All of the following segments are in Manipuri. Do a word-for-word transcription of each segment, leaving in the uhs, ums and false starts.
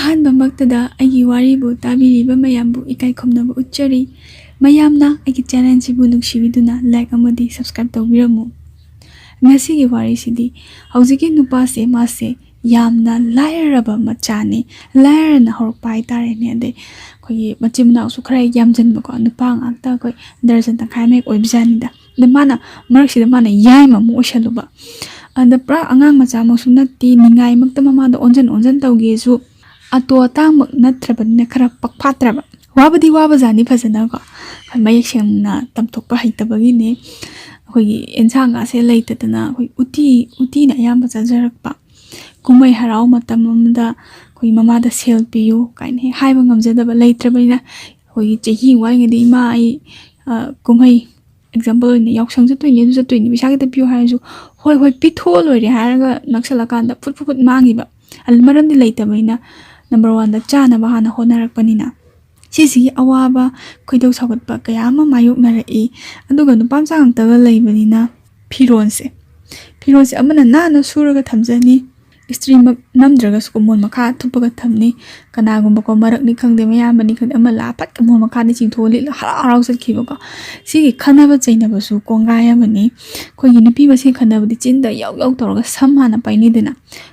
ꯑꯍꯥꯟꯕꯃꯛꯇꯗ ꯑꯩꯒꯤ ꯋꯥꯔꯤꯕꯨ ꯇꯥꯕꯤꯔꯤꯕ ꯃꯌꯥꯝꯕꯨ ꯏꯀꯥꯏ ꯈꯨꯝꯅꯕ ꯎꯠꯆꯔꯤ꯫ ꯃꯌꯥꯝꯅ ꯑꯩꯒꯤ ꯆꯦꯅꯦꯜꯁꯤꯕꯨ ꯅꯨꯡꯁꯤꯕꯤꯗꯨꯅ ꯂꯥꯏꯛ ꯑꯃꯗꯤ ꯁꯕꯁꯀ꯭ꯔꯥꯏꯕ ꯇꯧꯕꯤꯔꯝꯃꯨ꯫ ꯉꯁꯤꯒꯤ ꯋꯥꯔꯤꯁꯤꯗꯤ ꯍꯧꯖꯤꯛꯀꯤ ꯅꯨꯄꯥꯁꯦ, ꯃꯥꯁꯦ ꯌꯥꯝꯅ ꯂꯥꯏꯔꯔꯕ ꯃꯆꯥꯅꯤ꯫ ꯂꯥꯏꯔꯅ ꯍꯧꯔꯛꯄ ꯍꯥꯏꯇꯥꯔꯦꯅꯦ꯫ ꯑꯗꯩ ꯑꯩꯈꯣꯏꯒꯤ ꯃꯆꯤꯟ ꯃꯅꯥꯎꯁꯨ ꯈꯔ ꯌꯥꯝꯖꯟꯕꯀꯣ, ꯅꯨꯄꯥ ꯉꯥꯛꯇ ꯑꯩꯈꯣꯏ ꯗꯔꯖꯟ ꯇꯪꯈꯥꯏ ꯑꯃ ꯍꯦꯛ ꯑꯣꯏꯕꯖꯥꯠꯅꯤꯗ꯫ ꯑꯗ ꯃꯥꯅ ꯃꯔꯛꯁꯤꯗ ꯃꯥꯅ ꯌꯥꯏꯃ ꯑꯃꯨꯛ ꯑꯣꯏꯁꯜꯂꯨꯕ꯫ ꯑꯗ ꯄꯨꯔꯥ ꯑꯉꯥꯡ ꯃꯆꯥꯃꯛꯁꯨ ꯅꯠꯇꯦ, ꯅꯤꯡꯉꯥꯏꯃꯛꯇ ꯃꯃꯥꯗ ꯑꯣꯟꯖꯟ ꯑꯣꯟꯖꯟ ꯇꯧꯒꯦꯁꯨ ꯑꯇꯣ ꯑꯇꯥꯡꯃꯛ ꯅꯠꯇ꯭ꯔꯕꯅꯤꯅ ꯈꯔ ꯄꯛꯐꯥꯠꯇ꯭ꯔꯕ꯫ ꯋꯥꯕꯗꯤ ꯋꯥꯕꯖꯥꯠꯅꯤ ꯐꯖꯅꯀꯣ꯫ ꯑꯩꯈꯣꯏ ꯃꯌꯦꯛ ꯁꯦꯡꯅ ꯇꯝꯊꯣꯛꯄ ꯍꯩꯇꯕꯒꯤꯅꯦ꯫ ꯑꯩꯈꯣꯏꯒꯤ ꯑꯦꯟꯁꯥꯡꯒꯥꯁꯦ ꯂꯩꯇꯗꯅ ꯑꯩꯈꯣꯏ ꯎꯇꯤ, ꯎꯇꯤꯅ ꯑꯌꯥꯝꯕ ꯆꯥꯖꯔꯛꯄ꯫ ꯀꯨꯝꯍꯩ ꯍꯔꯥꯎ ꯃꯇꯝ ꯑꯃꯗ ꯑꯩꯈꯣꯏ ꯃꯃꯥꯗ ꯁꯦꯜ ꯄꯤꯌꯨ ꯀꯥꯏꯅ ꯍꯦꯛ ꯍꯥꯏꯕ ꯉꯝꯖꯗꯕ, ꯂꯩꯇ꯭ꯔꯕꯅꯤꯅ ꯑꯩꯈꯣꯏꯒꯤ ꯆꯍꯤ ꯋꯥꯠꯂꯤꯉꯩꯗ "ꯏꯃꯥ, ꯑꯩ, ꯑ, ꯀꯨꯝꯍꯩ, ꯑꯦꯛꯖꯥꯝꯄꯜ ꯑꯣꯏꯅ ꯌꯥꯎꯁꯪ ꯆꯠꯇꯣꯏꯅꯦ, ꯑꯗꯨ ꯆꯠꯇꯣꯏꯅꯦ, ꯄꯩꯁꯥ ꯈꯤꯇ ꯄꯤꯌꯨ" ꯍꯥꯏꯔꯁꯨ "ꯍꯣꯏ, ꯍꯣꯏ, ꯄꯤꯊꯣꯛꯑ ꯂꯣꯏꯔꯦ" ꯍꯥꯏꯔꯒ ꯅꯛꯁꯜꯂꯀꯥꯟꯗ ꯐꯨꯠ ꯐꯨꯠ ꯐꯨꯠ ꯃꯥꯡꯈꯤꯕ꯫ ꯑꯗꯨ ꯃꯔꯝꯗꯤ ꯂꯩꯇꯕꯅꯤꯅ ꯅꯝꯕꯔ ꯋꯥꯟꯗ ꯆꯥꯅꯕ ꯍꯥꯟꯅ ꯍꯣꯠꯅꯔꯛꯄꯅꯤꯅ꯫ ꯁꯤꯁꯤꯒꯤ ꯑꯋꯥꯕ, ꯈꯣꯏꯗꯧ ꯁꯥꯎꯒꯠꯄ ꯀꯌꯥ ꯑꯃ ꯃꯥꯌꯣꯛꯅꯔꯛꯏ꯫ ꯑꯗꯨꯒ ꯅꯨꯄꯥ ꯃꯆꯥ ꯉꯥꯛꯇꯒ ꯂꯩꯕꯅꯤꯅ ꯐꯤꯔꯣꯜꯁꯦ, ꯐꯤꯔꯣꯜꯁꯦ ꯑꯃꯅ ꯅꯥꯟꯅ ꯁꯨꯔꯒ ꯊꯝꯖꯅꯤ꯫ ꯏꯁꯇ꯭ꯔꯤꯃꯛ ꯅꯝꯗ꯭ꯔꯒꯁꯨ ꯀꯣ, ꯃꯣꯟ ꯃꯈꯥ ꯊꯨꯞꯄꯒ ꯊꯝꯅꯤ꯫ ꯀꯅꯥꯒꯨꯝꯕ ꯀꯣ, ꯃꯔꯛꯅꯤ ꯈꯪꯗꯦ, ꯃꯌꯥꯝꯕꯅꯤ ꯈꯪꯗꯦ, ꯑꯃ ꯂꯥꯛꯑ ꯐꯠ ꯃꯣꯟ ꯃꯈꯥꯗ ꯆꯤꯡꯊꯣꯛꯑ ꯂꯤꯠꯂ ꯍꯔꯥꯎ ꯍꯔꯥꯎ ꯆꯠꯈꯤꯕꯀꯣ꯫ ꯁꯤꯒꯤ ꯈꯟꯅꯕ ꯆꯩꯅꯕꯁꯨ ꯀꯣꯡꯒꯥꯏ ꯑꯃꯅꯤ꯫ ꯑꯩꯈꯣꯏꯒꯤ ꯅꯨꯄꯤ ꯃꯁꯦꯟ ꯈꯟꯅꯕꯗꯤ ꯆꯤꯟꯗ ꯌꯧ ꯌꯧ ꯇꯧꯔꯒ ꯁꯝ ꯍꯥꯟꯅ ꯄꯥꯏꯅꯩꯗꯅ꯫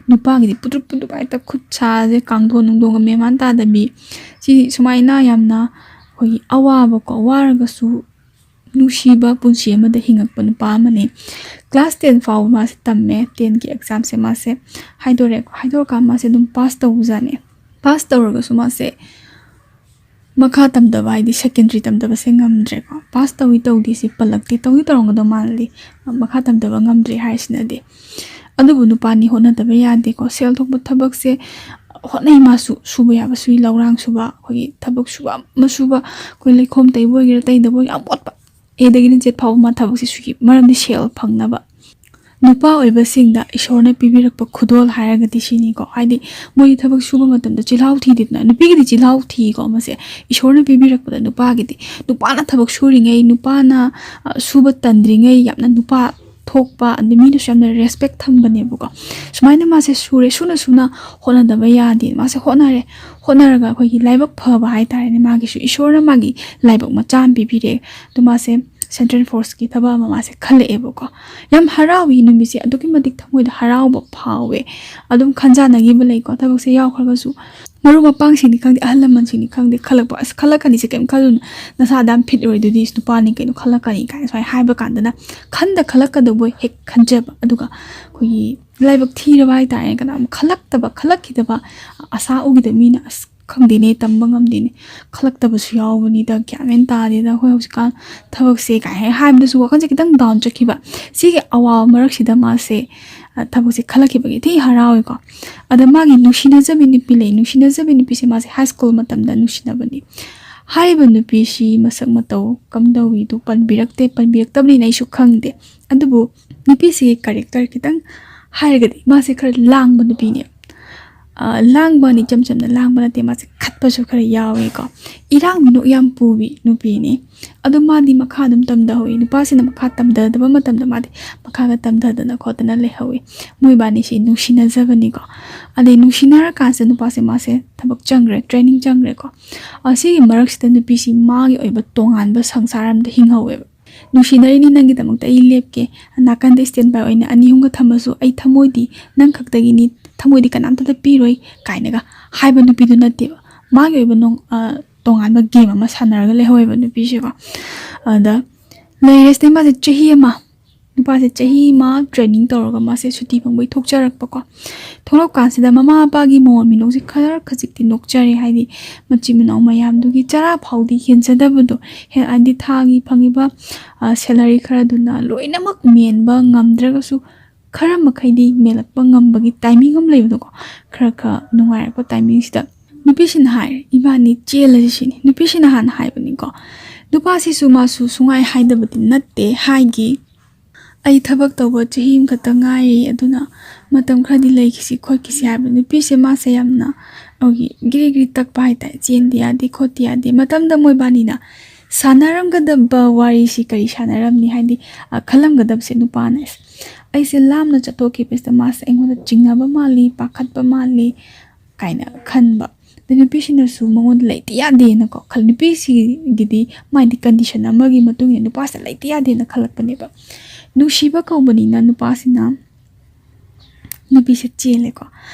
ꯅꯨꯄꯥꯒꯤꯗꯤ ꯄꯨꯗ꯭ꯔꯨꯞ ꯄꯨꯗ꯭ꯔꯨꯞ ꯍꯦꯛꯇ ꯈꯨꯠ ꯁꯥꯁꯦ ꯀꯥꯡꯊꯣꯟ ꯅꯨꯡꯗꯣꯟꯒ ꯃꯦꯟꯃꯥꯟ ꯇꯥꯗꯕꯤ꯫ ꯁꯤ ꯁꯨꯃꯥꯏꯅ ꯌꯥꯝꯅ ꯑꯩꯈꯣꯏꯒꯤ ꯑꯋꯥꯕꯀꯣ, ꯋꯥꯔꯒꯁꯨ ꯅꯨꯡꯁꯤꯕ ꯄꯨꯟꯁꯤ ꯑꯃꯗ ꯍꯤꯡꯉꯛꯄ ꯅꯨꯄꯥ ꯑꯃꯅꯤ꯫ ꯀ꯭ꯂꯥꯁ ꯇꯦꯟ ꯐꯥꯎꯕ ꯃꯥꯁꯦ ꯇꯝꯃꯦ꯫ ꯇꯦꯟꯒꯤ ꯑꯦꯛꯖꯥꯝꯁꯦ ꯃꯥꯁꯦ ꯍꯥꯏꯗꯣꯔꯛꯑꯦ꯫ ꯍꯥꯏꯗꯣꯔꯀꯥꯟꯗ ꯃꯥꯁꯦ ꯑꯗꯨꯝ ꯄꯥꯁ ꯇꯧꯕꯖꯥꯠꯅꯦ꯫ ꯄꯥꯁ ꯇꯧꯔꯒꯁꯨ ꯃꯥꯁꯦ ꯃꯈꯥ ꯇꯝꯊꯕ, ꯍꯥꯏꯗꯤ ꯁꯦꯀꯦꯟꯗꯔꯤ ꯇꯝꯊꯕꯁꯦ ꯉꯝꯗ꯭ꯔꯦꯀꯣ꯫ ꯄꯥꯁ ꯇꯧꯏ ꯇꯧꯗꯦꯁꯦ ꯄꯜꯂꯛꯇꯦ, ꯇꯧꯗꯤ ꯇꯧꯔꯝꯒꯗꯧ ꯃꯥꯜꯂꯤ, ꯃꯈꯥ ꯇꯝꯊꯕ ꯉꯝꯗ꯭ꯔꯦ ꯍꯥꯏꯔꯤꯁꯤꯅꯗꯤ꯫ ꯑꯗꯨꯕꯨ ꯅꯨꯄꯥꯅꯤ, ꯍꯣꯠꯅꯗꯕ ꯌꯥꯗꯦꯀꯣ꯫ ꯁꯦꯜ ꯊꯣꯛꯄ ꯊꯕꯛꯁꯦ ꯍꯣꯠꯅꯩ ꯃꯥꯁꯨ, ꯁꯨꯕ ꯌꯥꯕ ꯁꯨꯏ, ꯂꯧꯔꯥꯡ ꯁꯨꯕ, ꯑꯩꯈꯣꯏꯒꯤ ꯊꯕꯛ ꯁꯨꯕ ꯑꯃ ꯁꯨꯕ, ꯑꯩꯈꯣꯏ ꯂꯩꯈꯣꯝ ꯇꯩꯕ ꯑꯣꯏꯒꯦꯔꯥ ꯇꯩꯗꯕ ꯑꯣꯏꯒꯦꯔꯥ, ꯑꯃꯣꯠꯄ ꯑꯦꯗꯒꯤꯅ ꯖꯦꯠ ꯐꯥꯎꯕ ꯃꯥ ꯊꯕꯛꯁꯦ ꯁꯨꯏ, ꯃꯔꯝꯗꯤ ꯁꯦꯜ ꯐꯪꯅꯕ꯫ ꯅꯨꯄꯥ ꯑꯣꯏꯕꯁꯤꯡꯗ ꯏꯁꯣꯔꯅ ꯄꯤꯕꯤꯔꯛꯄ ꯈꯨꯗꯣꯜ ꯍꯥꯏꯔꯒꯗꯤ ꯁꯤꯅꯤꯀꯣ꯫ ꯍꯥꯏꯗꯤ ꯃꯣꯏꯗꯤ ꯊꯕꯛ ꯁꯨꯕ ꯃꯇꯝꯗ ꯆꯤꯜꯍꯥꯎ ꯊꯤꯗꯦꯗꯅ, ꯅꯨꯄꯤꯒꯤꯗꯤ ꯆꯤꯜꯍꯥꯎ ꯊꯤꯀꯣ꯫ ꯃꯁꯦ ꯏꯁꯣꯔꯅ ꯄꯤꯕꯤꯔꯛꯄꯗ ꯅꯨꯄꯥꯒꯤꯗꯤ, ꯅꯨꯄꯥꯅ ꯊꯕꯛ ꯁꯨꯔꯤꯉꯩ, ꯅꯨꯄꯥꯅ, ꯑ, ꯁꯨꯕ ꯇꯟꯗ꯭ꯔꯤꯉꯩ, ꯌꯥꯝꯅ ꯅꯨꯄꯥ ꯊꯣꯛꯄ, ꯑꯗꯩ ꯃꯤꯅꯁꯨ ꯌꯥꯝꯅ ꯔꯦꯁꯄꯦꯛ ꯊꯝꯕꯅꯦꯕꯀꯣ꯫ ꯁꯨꯃꯥꯏꯅ ꯃꯥꯁꯦ ꯁꯨꯔꯦ, ꯁꯨꯅ ꯁꯨꯅ ꯍꯣꯠꯅꯗꯕ ꯌꯥꯗꯦ꯫ ꯃꯥꯁꯦ ꯍꯣꯠꯅꯔꯦ, ꯍꯣꯠꯅꯔꯒ ꯑꯩꯈꯣꯏꯒꯤ ꯂꯥꯏꯕꯛ ꯐꯕ ꯍꯥꯏꯇꯥꯔꯦꯅꯦ, ꯃꯥꯒꯤꯁꯨ ꯏꯁꯣꯔꯅ ꯃꯥꯒꯤ ꯂꯥꯏꯕꯛ ꯃꯆꯥ ꯑꯃ ꯄꯤꯕꯤꯔꯦ꯫ ꯑꯗꯣ ꯃꯥꯁꯦ ꯁꯦꯟꯇ꯭ꯔꯦꯜ ꯐꯣꯔꯁꯀꯤ ꯊꯕꯛ ꯑꯃ ꯃꯥꯁꯦ ꯈꯜꯂꯛꯑꯦꯕꯀꯣ꯫ ꯌꯥꯝ ꯍꯔꯥꯎꯏ, ꯅꯨꯃꯤꯠꯁꯦ ꯑꯗꯨꯛꯀꯤ ꯃꯇꯤꯛ ꯊꯃꯣꯏꯗ ꯍꯔꯥꯎꯕ ꯐꯥꯎꯋꯦ꯫ ꯑꯗꯨꯝ ꯈꯟꯖꯥꯅꯈꯤꯕ ꯂꯩꯀꯣ, ꯊꯕꯛꯁꯦ ꯌꯥꯎꯈ꯭ꯔꯒꯁꯨ꯫ ꯃꯔꯨꯞ ꯃꯄꯥꯡꯁꯤꯡꯅꯤ ꯈꯪꯗꯦ, ꯑꯍꯜ ꯂꯃꯟꯁꯤꯡꯅꯤ ꯈꯪꯗꯦ, ꯈꯜꯂꯛꯄ, "ꯑꯁ, ꯈꯜꯂꯛꯀꯅꯤꯁꯦ, ꯀꯩꯝ ꯈꯜꯂꯨꯅꯨ, ꯅꯁꯥ ꯑꯗꯥꯝ ꯐꯤꯠ ꯑꯣꯏꯗꯨꯗꯤ, ꯏꯁ, ꯅꯨꯄꯥꯅꯤ ꯀꯩꯅꯣ, ꯈꯜꯂꯛꯀꯅꯤ" ꯀꯥꯏꯅ ꯁꯨꯃꯥꯏꯅ ꯍꯥꯏꯕ ꯀꯥꯟꯗꯅ, ꯈꯟꯗ ꯈꯜꯂꯛꯀꯗꯧꯕ ꯍꯦꯛ ꯈꯟꯖꯕ, ꯑꯗꯨꯒ ꯑꯩꯈꯣꯏꯒꯤ ꯂꯥꯏꯕꯛ ꯊꯤꯔꯕ ꯍꯥꯏꯇꯥꯔꯦ, ꯀꯅꯥꯝ ꯈꯜꯂꯛꯇꯕ, ꯈꯜꯂꯛꯈꯤꯗꯕ, ꯑꯁꯥ ꯎꯈꯤꯗꯕ ꯃꯤꯅ, "ꯑꯁ, ꯈꯪꯗꯦꯅꯦ, ꯇꯝꯕ ꯉꯝꯗꯦꯅꯦ, ꯈꯜꯂꯛꯇꯕꯁꯨ ꯌꯥꯎꯕꯅꯤꯗ, ꯒ꯭ꯌꯥꯟ ꯃꯦꯟ ꯇꯥꯗꯦꯗ ꯑꯩꯈꯣꯏ ꯍꯧꯖꯤꯛꯀꯥꯟ ꯊꯕꯛꯁꯦ" ꯀꯥꯏ ꯍꯦꯛ ꯍꯥꯏꯕꯗꯁꯨ ꯋꯥꯈꯜꯁꯦ ꯈꯤꯇꯪ ꯗꯥꯎꯟ ꯆꯠꯈꯤꯕ꯫ ꯁꯤꯒꯤ ꯑꯋꯥꯕ ꯃꯔꯛꯁꯤꯗ ꯃꯥꯁꯦ, ꯑ, ꯊꯕꯛꯁꯦ ꯈꯜꯂꯛꯈꯤꯕꯒꯤ ꯊꯤ ꯍꯔꯥꯎꯋꯦꯀꯣ꯫ ꯑꯗ ꯃꯥꯒꯤ ꯅꯨꯡꯁꯤꯅꯖꯕꯤ ꯅꯨꯄꯤ ꯂꯩ꯫ ꯅꯨꯡꯁꯤꯅꯖꯕꯤ ꯅꯨꯄꯤꯁꯦ ꯃꯥꯁꯦ ꯍꯥꯏ ꯁ꯭ꯀꯨꯜ ꯃꯇꯝꯗ ꯅꯨꯡꯁꯤꯅꯕꯅꯤ꯫ ꯍꯥꯏꯔꯤꯕ ꯅꯨꯄꯤꯁꯤ ꯃꯁꯛ ꯃꯇꯧ ꯀꯝꯗꯧꯏꯗꯨ ꯄꯟꯕꯤꯔꯛꯇꯦ, ꯄꯟꯕꯤꯔꯛꯇꯕꯅꯤꯅ ꯑꯩꯁꯨ ꯈꯪꯗꯦ꯫ ꯑꯗꯨꯕꯨ ꯅꯨꯄꯤꯁꯤꯒꯤ ꯀꯦꯔꯦꯛꯇꯔ ꯈꯤꯇꯪ ꯍꯥꯏꯔꯒꯗꯤ, ꯃꯥꯁꯦ ꯈꯔ ꯂꯥꯡꯕ ꯅꯨꯄꯤꯅꯦ꯫ ꯑ, ꯂꯥꯡꯕꯅꯤ, ꯏꯆꯝ ꯆꯝꯅ ꯂꯥꯡꯕ ꯅꯠꯇꯦ, ꯃꯥꯁꯦ ꯈꯠꯄꯁꯨ ꯈꯔ ꯌꯥꯎꯋꯦꯀꯣ꯫ ꯏꯔꯥꯡ ꯃꯤꯅꯣꯛ ꯌꯥꯝ ꯄꯨꯕꯤ ꯅꯨꯄꯤꯅꯤ꯫ ꯑꯗꯣ ꯃꯥꯗꯤ ꯃꯈꯥ ꯑꯗꯨꯝ ꯇꯝꯊꯍꯧꯏ꯫ ꯅꯨꯄꯥꯁꯤꯅ ꯃꯈꯥ ꯇꯝꯊꯗꯕ ꯃꯇꯝꯗ ꯃꯥꯗꯤ ꯃꯈꯥꯒ ꯇꯝꯊꯗꯅ ꯈꯣꯠꯇꯅ ꯂꯩꯍꯧꯏ꯫ ꯃꯣꯏꯕꯥꯅꯤꯁꯤ ꯅꯨꯡꯁꯤꯅꯖꯕꯅꯤꯀꯣ꯫ ꯑꯗꯩ ꯅꯨꯡꯁꯤꯅꯔꯀꯥꯟꯁꯤꯗ ꯅꯨꯄꯥꯁꯦ, ꯃꯥꯁꯦ ꯊꯕꯛ ꯆꯪꯈ꯭ꯔꯦ, ꯇ꯭ꯔꯦꯅꯤꯡ ꯆꯪꯈ꯭ꯔꯦꯀꯣ꯫ ꯑꯁꯤꯒꯤ ꯃꯔꯛꯁꯤꯗ ꯅꯨꯄꯤꯁꯤ ꯃꯥꯒꯤ ꯑꯣꯏꯕ ꯇꯣꯉꯥꯟꯕ ꯁꯪꯁꯥꯔ ꯑꯃꯗ ꯍꯤꯡꯍꯧꯋꯦꯕ꯫ "ꯅꯨꯡꯁꯤꯅꯔꯤꯅꯤ, ꯅꯪꯒꯤꯗꯃꯛꯇ ꯑꯩ ꯂꯦꯞꯀꯦ, ꯅꯥꯀꯟꯗ ꯁ꯭ꯇꯦꯟ ꯕꯥꯏ ꯑꯣꯏꯅ ꯑꯅꯤ ꯑꯍꯨꯝꯒ ꯊꯝꯃꯁꯨ, ꯑꯩ ꯊꯃꯣꯏꯗꯤ ꯅꯪ ꯈꯛꯇꯒꯤꯅꯤ, ꯊꯃꯣꯏꯗꯤ ꯀꯅꯥꯝꯇꯗ ꯄꯤꯔꯣꯏ" ꯀꯥꯏꯅꯒ ꯍꯥꯏꯕ ꯅꯨꯄꯤꯗꯨ ꯅꯠꯇꯦꯕ꯫ ꯃꯥꯒꯤ ꯑꯣꯏꯕ ꯅꯣꯡ-, ꯑ, ꯇꯣꯉꯥꯟꯕ ꯒꯦꯝ ꯑꯃ ꯁꯥꯟꯅꯔꯒ ꯂꯩꯍꯧꯋꯦꯕ ꯅꯨꯄꯤꯁꯦꯀꯣ꯫ ꯑꯗ ꯂꯩꯔꯦ ꯁꯤꯗꯩ ꯃꯥꯁꯦ ꯆꯍꯤ ꯑꯃ, ꯅꯨꯄꯥꯁꯦ ꯆꯍꯤ ꯑꯃ ꯇ꯭ꯔꯦꯅꯤꯡ ꯇꯧꯔꯒ ꯃꯥꯁꯦ ꯁꯨꯇꯤ ꯐꯪꯕꯒꯤ ꯊꯣꯛꯆꯔꯛꯄꯀꯣ꯫ ꯊꯣꯛꯂꯛꯀꯥꯟꯁꯤꯗ ꯃꯃꯥ ꯃꯄꯥꯒꯤ ꯃꯣꯟ ꯃꯤꯅꯣꯛꯁꯦ ꯈꯔ ꯈꯖꯤꯛꯇꯤ ꯅꯣꯛꯆꯔꯦ, ꯍꯥꯏꯗꯤ ꯃꯆꯤꯟ ꯃꯅꯥꯎ ꯃꯌꯥꯝꯗꯨꯒꯤ ꯆꯔꯥ ꯐꯥꯎꯗꯤ ꯍꯦꯟꯖꯗꯕꯗꯣ, ꯍꯦ-, ꯍꯥꯏꯗꯤ ꯊꯥꯒꯤ ꯐꯪꯉꯤꯕ, ꯑ, ꯁꯦꯂꯔꯤ ꯈꯔꯗꯨꯅ ꯂꯣꯏꯅꯃꯛ ꯃꯦꯟꯕ ꯉꯝꯗ꯭ꯔꯒꯁꯨ ꯈꯔ ꯃꯈꯩꯗꯤ ꯃꯦꯜꯂꯛꯄ ꯉꯝꯕꯒꯤ ꯇꯥꯏꯃꯤꯡ ꯑꯃ ꯂꯩꯕꯗꯣꯀꯣ꯫ ꯈꯔ ꯈꯔ ꯅꯨꯡꯉꯥꯏꯔꯛꯄ ꯇꯥꯏꯃꯤꯡꯁꯤꯗ ꯅꯨꯄꯤꯁꯤꯅ ꯍꯥꯏꯔꯦ, "ꯏꯕꯥꯅꯤ ꯆꯦꯜꯂꯁꯤ" ꯁꯤꯅꯤ꯫ ꯅꯨꯄꯤꯁꯤꯅ ꯍꯥꯟꯅ ꯍꯥꯏꯕꯅꯤꯀꯣ꯫ ꯅꯨꯄꯥꯁꯤꯁꯨ ꯃꯥꯁꯨ ꯁꯨꯡꯍꯥꯏ ꯍꯥꯏꯗꯕꯗꯤ ꯅꯠꯇꯦ, ꯍꯥꯏꯒꯤ꯫ "ꯑꯩ ꯊꯕꯛ ꯇꯧꯕ ꯆꯍꯤ ꯑꯃꯈꯛꯇ ꯉꯥꯏꯔꯤ, ꯑꯗꯨꯅ ꯃꯇꯝ ꯈꯔꯗꯤ ꯂꯩꯈꯤꯁꯤ ꯈꯣꯠꯈꯤꯁꯤ" ꯍꯥꯏꯕ꯫ ꯅꯨꯄꯤꯁꯦ ꯃꯥꯁꯦ ꯌꯥꯝꯅ ꯑꯩꯈꯣꯏꯒꯤ ꯒꯤꯔꯤ ꯒꯤꯔꯤ ꯇꯛꯄ ꯍꯥꯏꯇꯥꯔꯦ, ꯆꯦꯟꯗ ꯌꯥꯗꯦ ꯈꯣꯠꯇ ꯌꯥꯗꯦ꯫ ꯃꯇꯝꯗ ꯃꯣꯏꯕꯥꯅꯤꯅ ꯁꯥꯟꯅꯔꯝꯒꯗꯕ ꯋꯥꯔꯤꯁꯤ ꯀꯔꯤ ꯁꯥꯟꯅꯔꯝꯅꯤ? ꯍꯥꯏꯗꯤ, ꯑ, ꯈꯜꯂꯝꯒꯗꯕꯁꯦ ꯅꯨꯄꯥꯅ, "ꯑꯁ, ꯑꯩꯁꯦ ꯂꯥꯞꯅ ꯆꯠꯊꯣꯛꯈꯤꯕꯁꯤꯗ ꯃꯥꯁꯦ ꯑꯩꯉꯣꯟꯗ ꯆꯤꯡꯅꯕ ꯃꯥꯜꯂꯤ, ꯄꯥꯈꯠꯄ ꯃꯥꯜꯂꯤ" ꯀꯥꯏꯅ ꯈꯟꯕ꯫ ꯑꯗꯩ ꯅꯨꯄꯤꯁꯤꯅꯁꯨ ꯃꯉꯣꯟꯗ ꯂꯩꯇ ꯌꯥꯗꯦꯅꯀꯣ ꯈꯜ-, ꯅꯨꯄꯤꯁꯤꯒꯤꯗꯤ ꯃꯥꯏꯗꯤ condition ꯑꯃꯒꯤ ꯃꯇꯨꯡ ꯏꯟꯅ ꯅꯨꯄꯥꯁꯦ ꯂꯩꯇ ꯌꯥꯗꯦꯅ ꯈꯜꯂꯛꯄꯅꯦꯕ꯫ ꯅꯨꯡꯁꯤꯕ ꯀꯧꯕꯅꯤꯅ ꯅꯨꯄꯥꯁꯤꯅ ꯅꯨꯄꯤꯁꯦ ꯆꯦꯜꯂꯦꯀꯣ꯫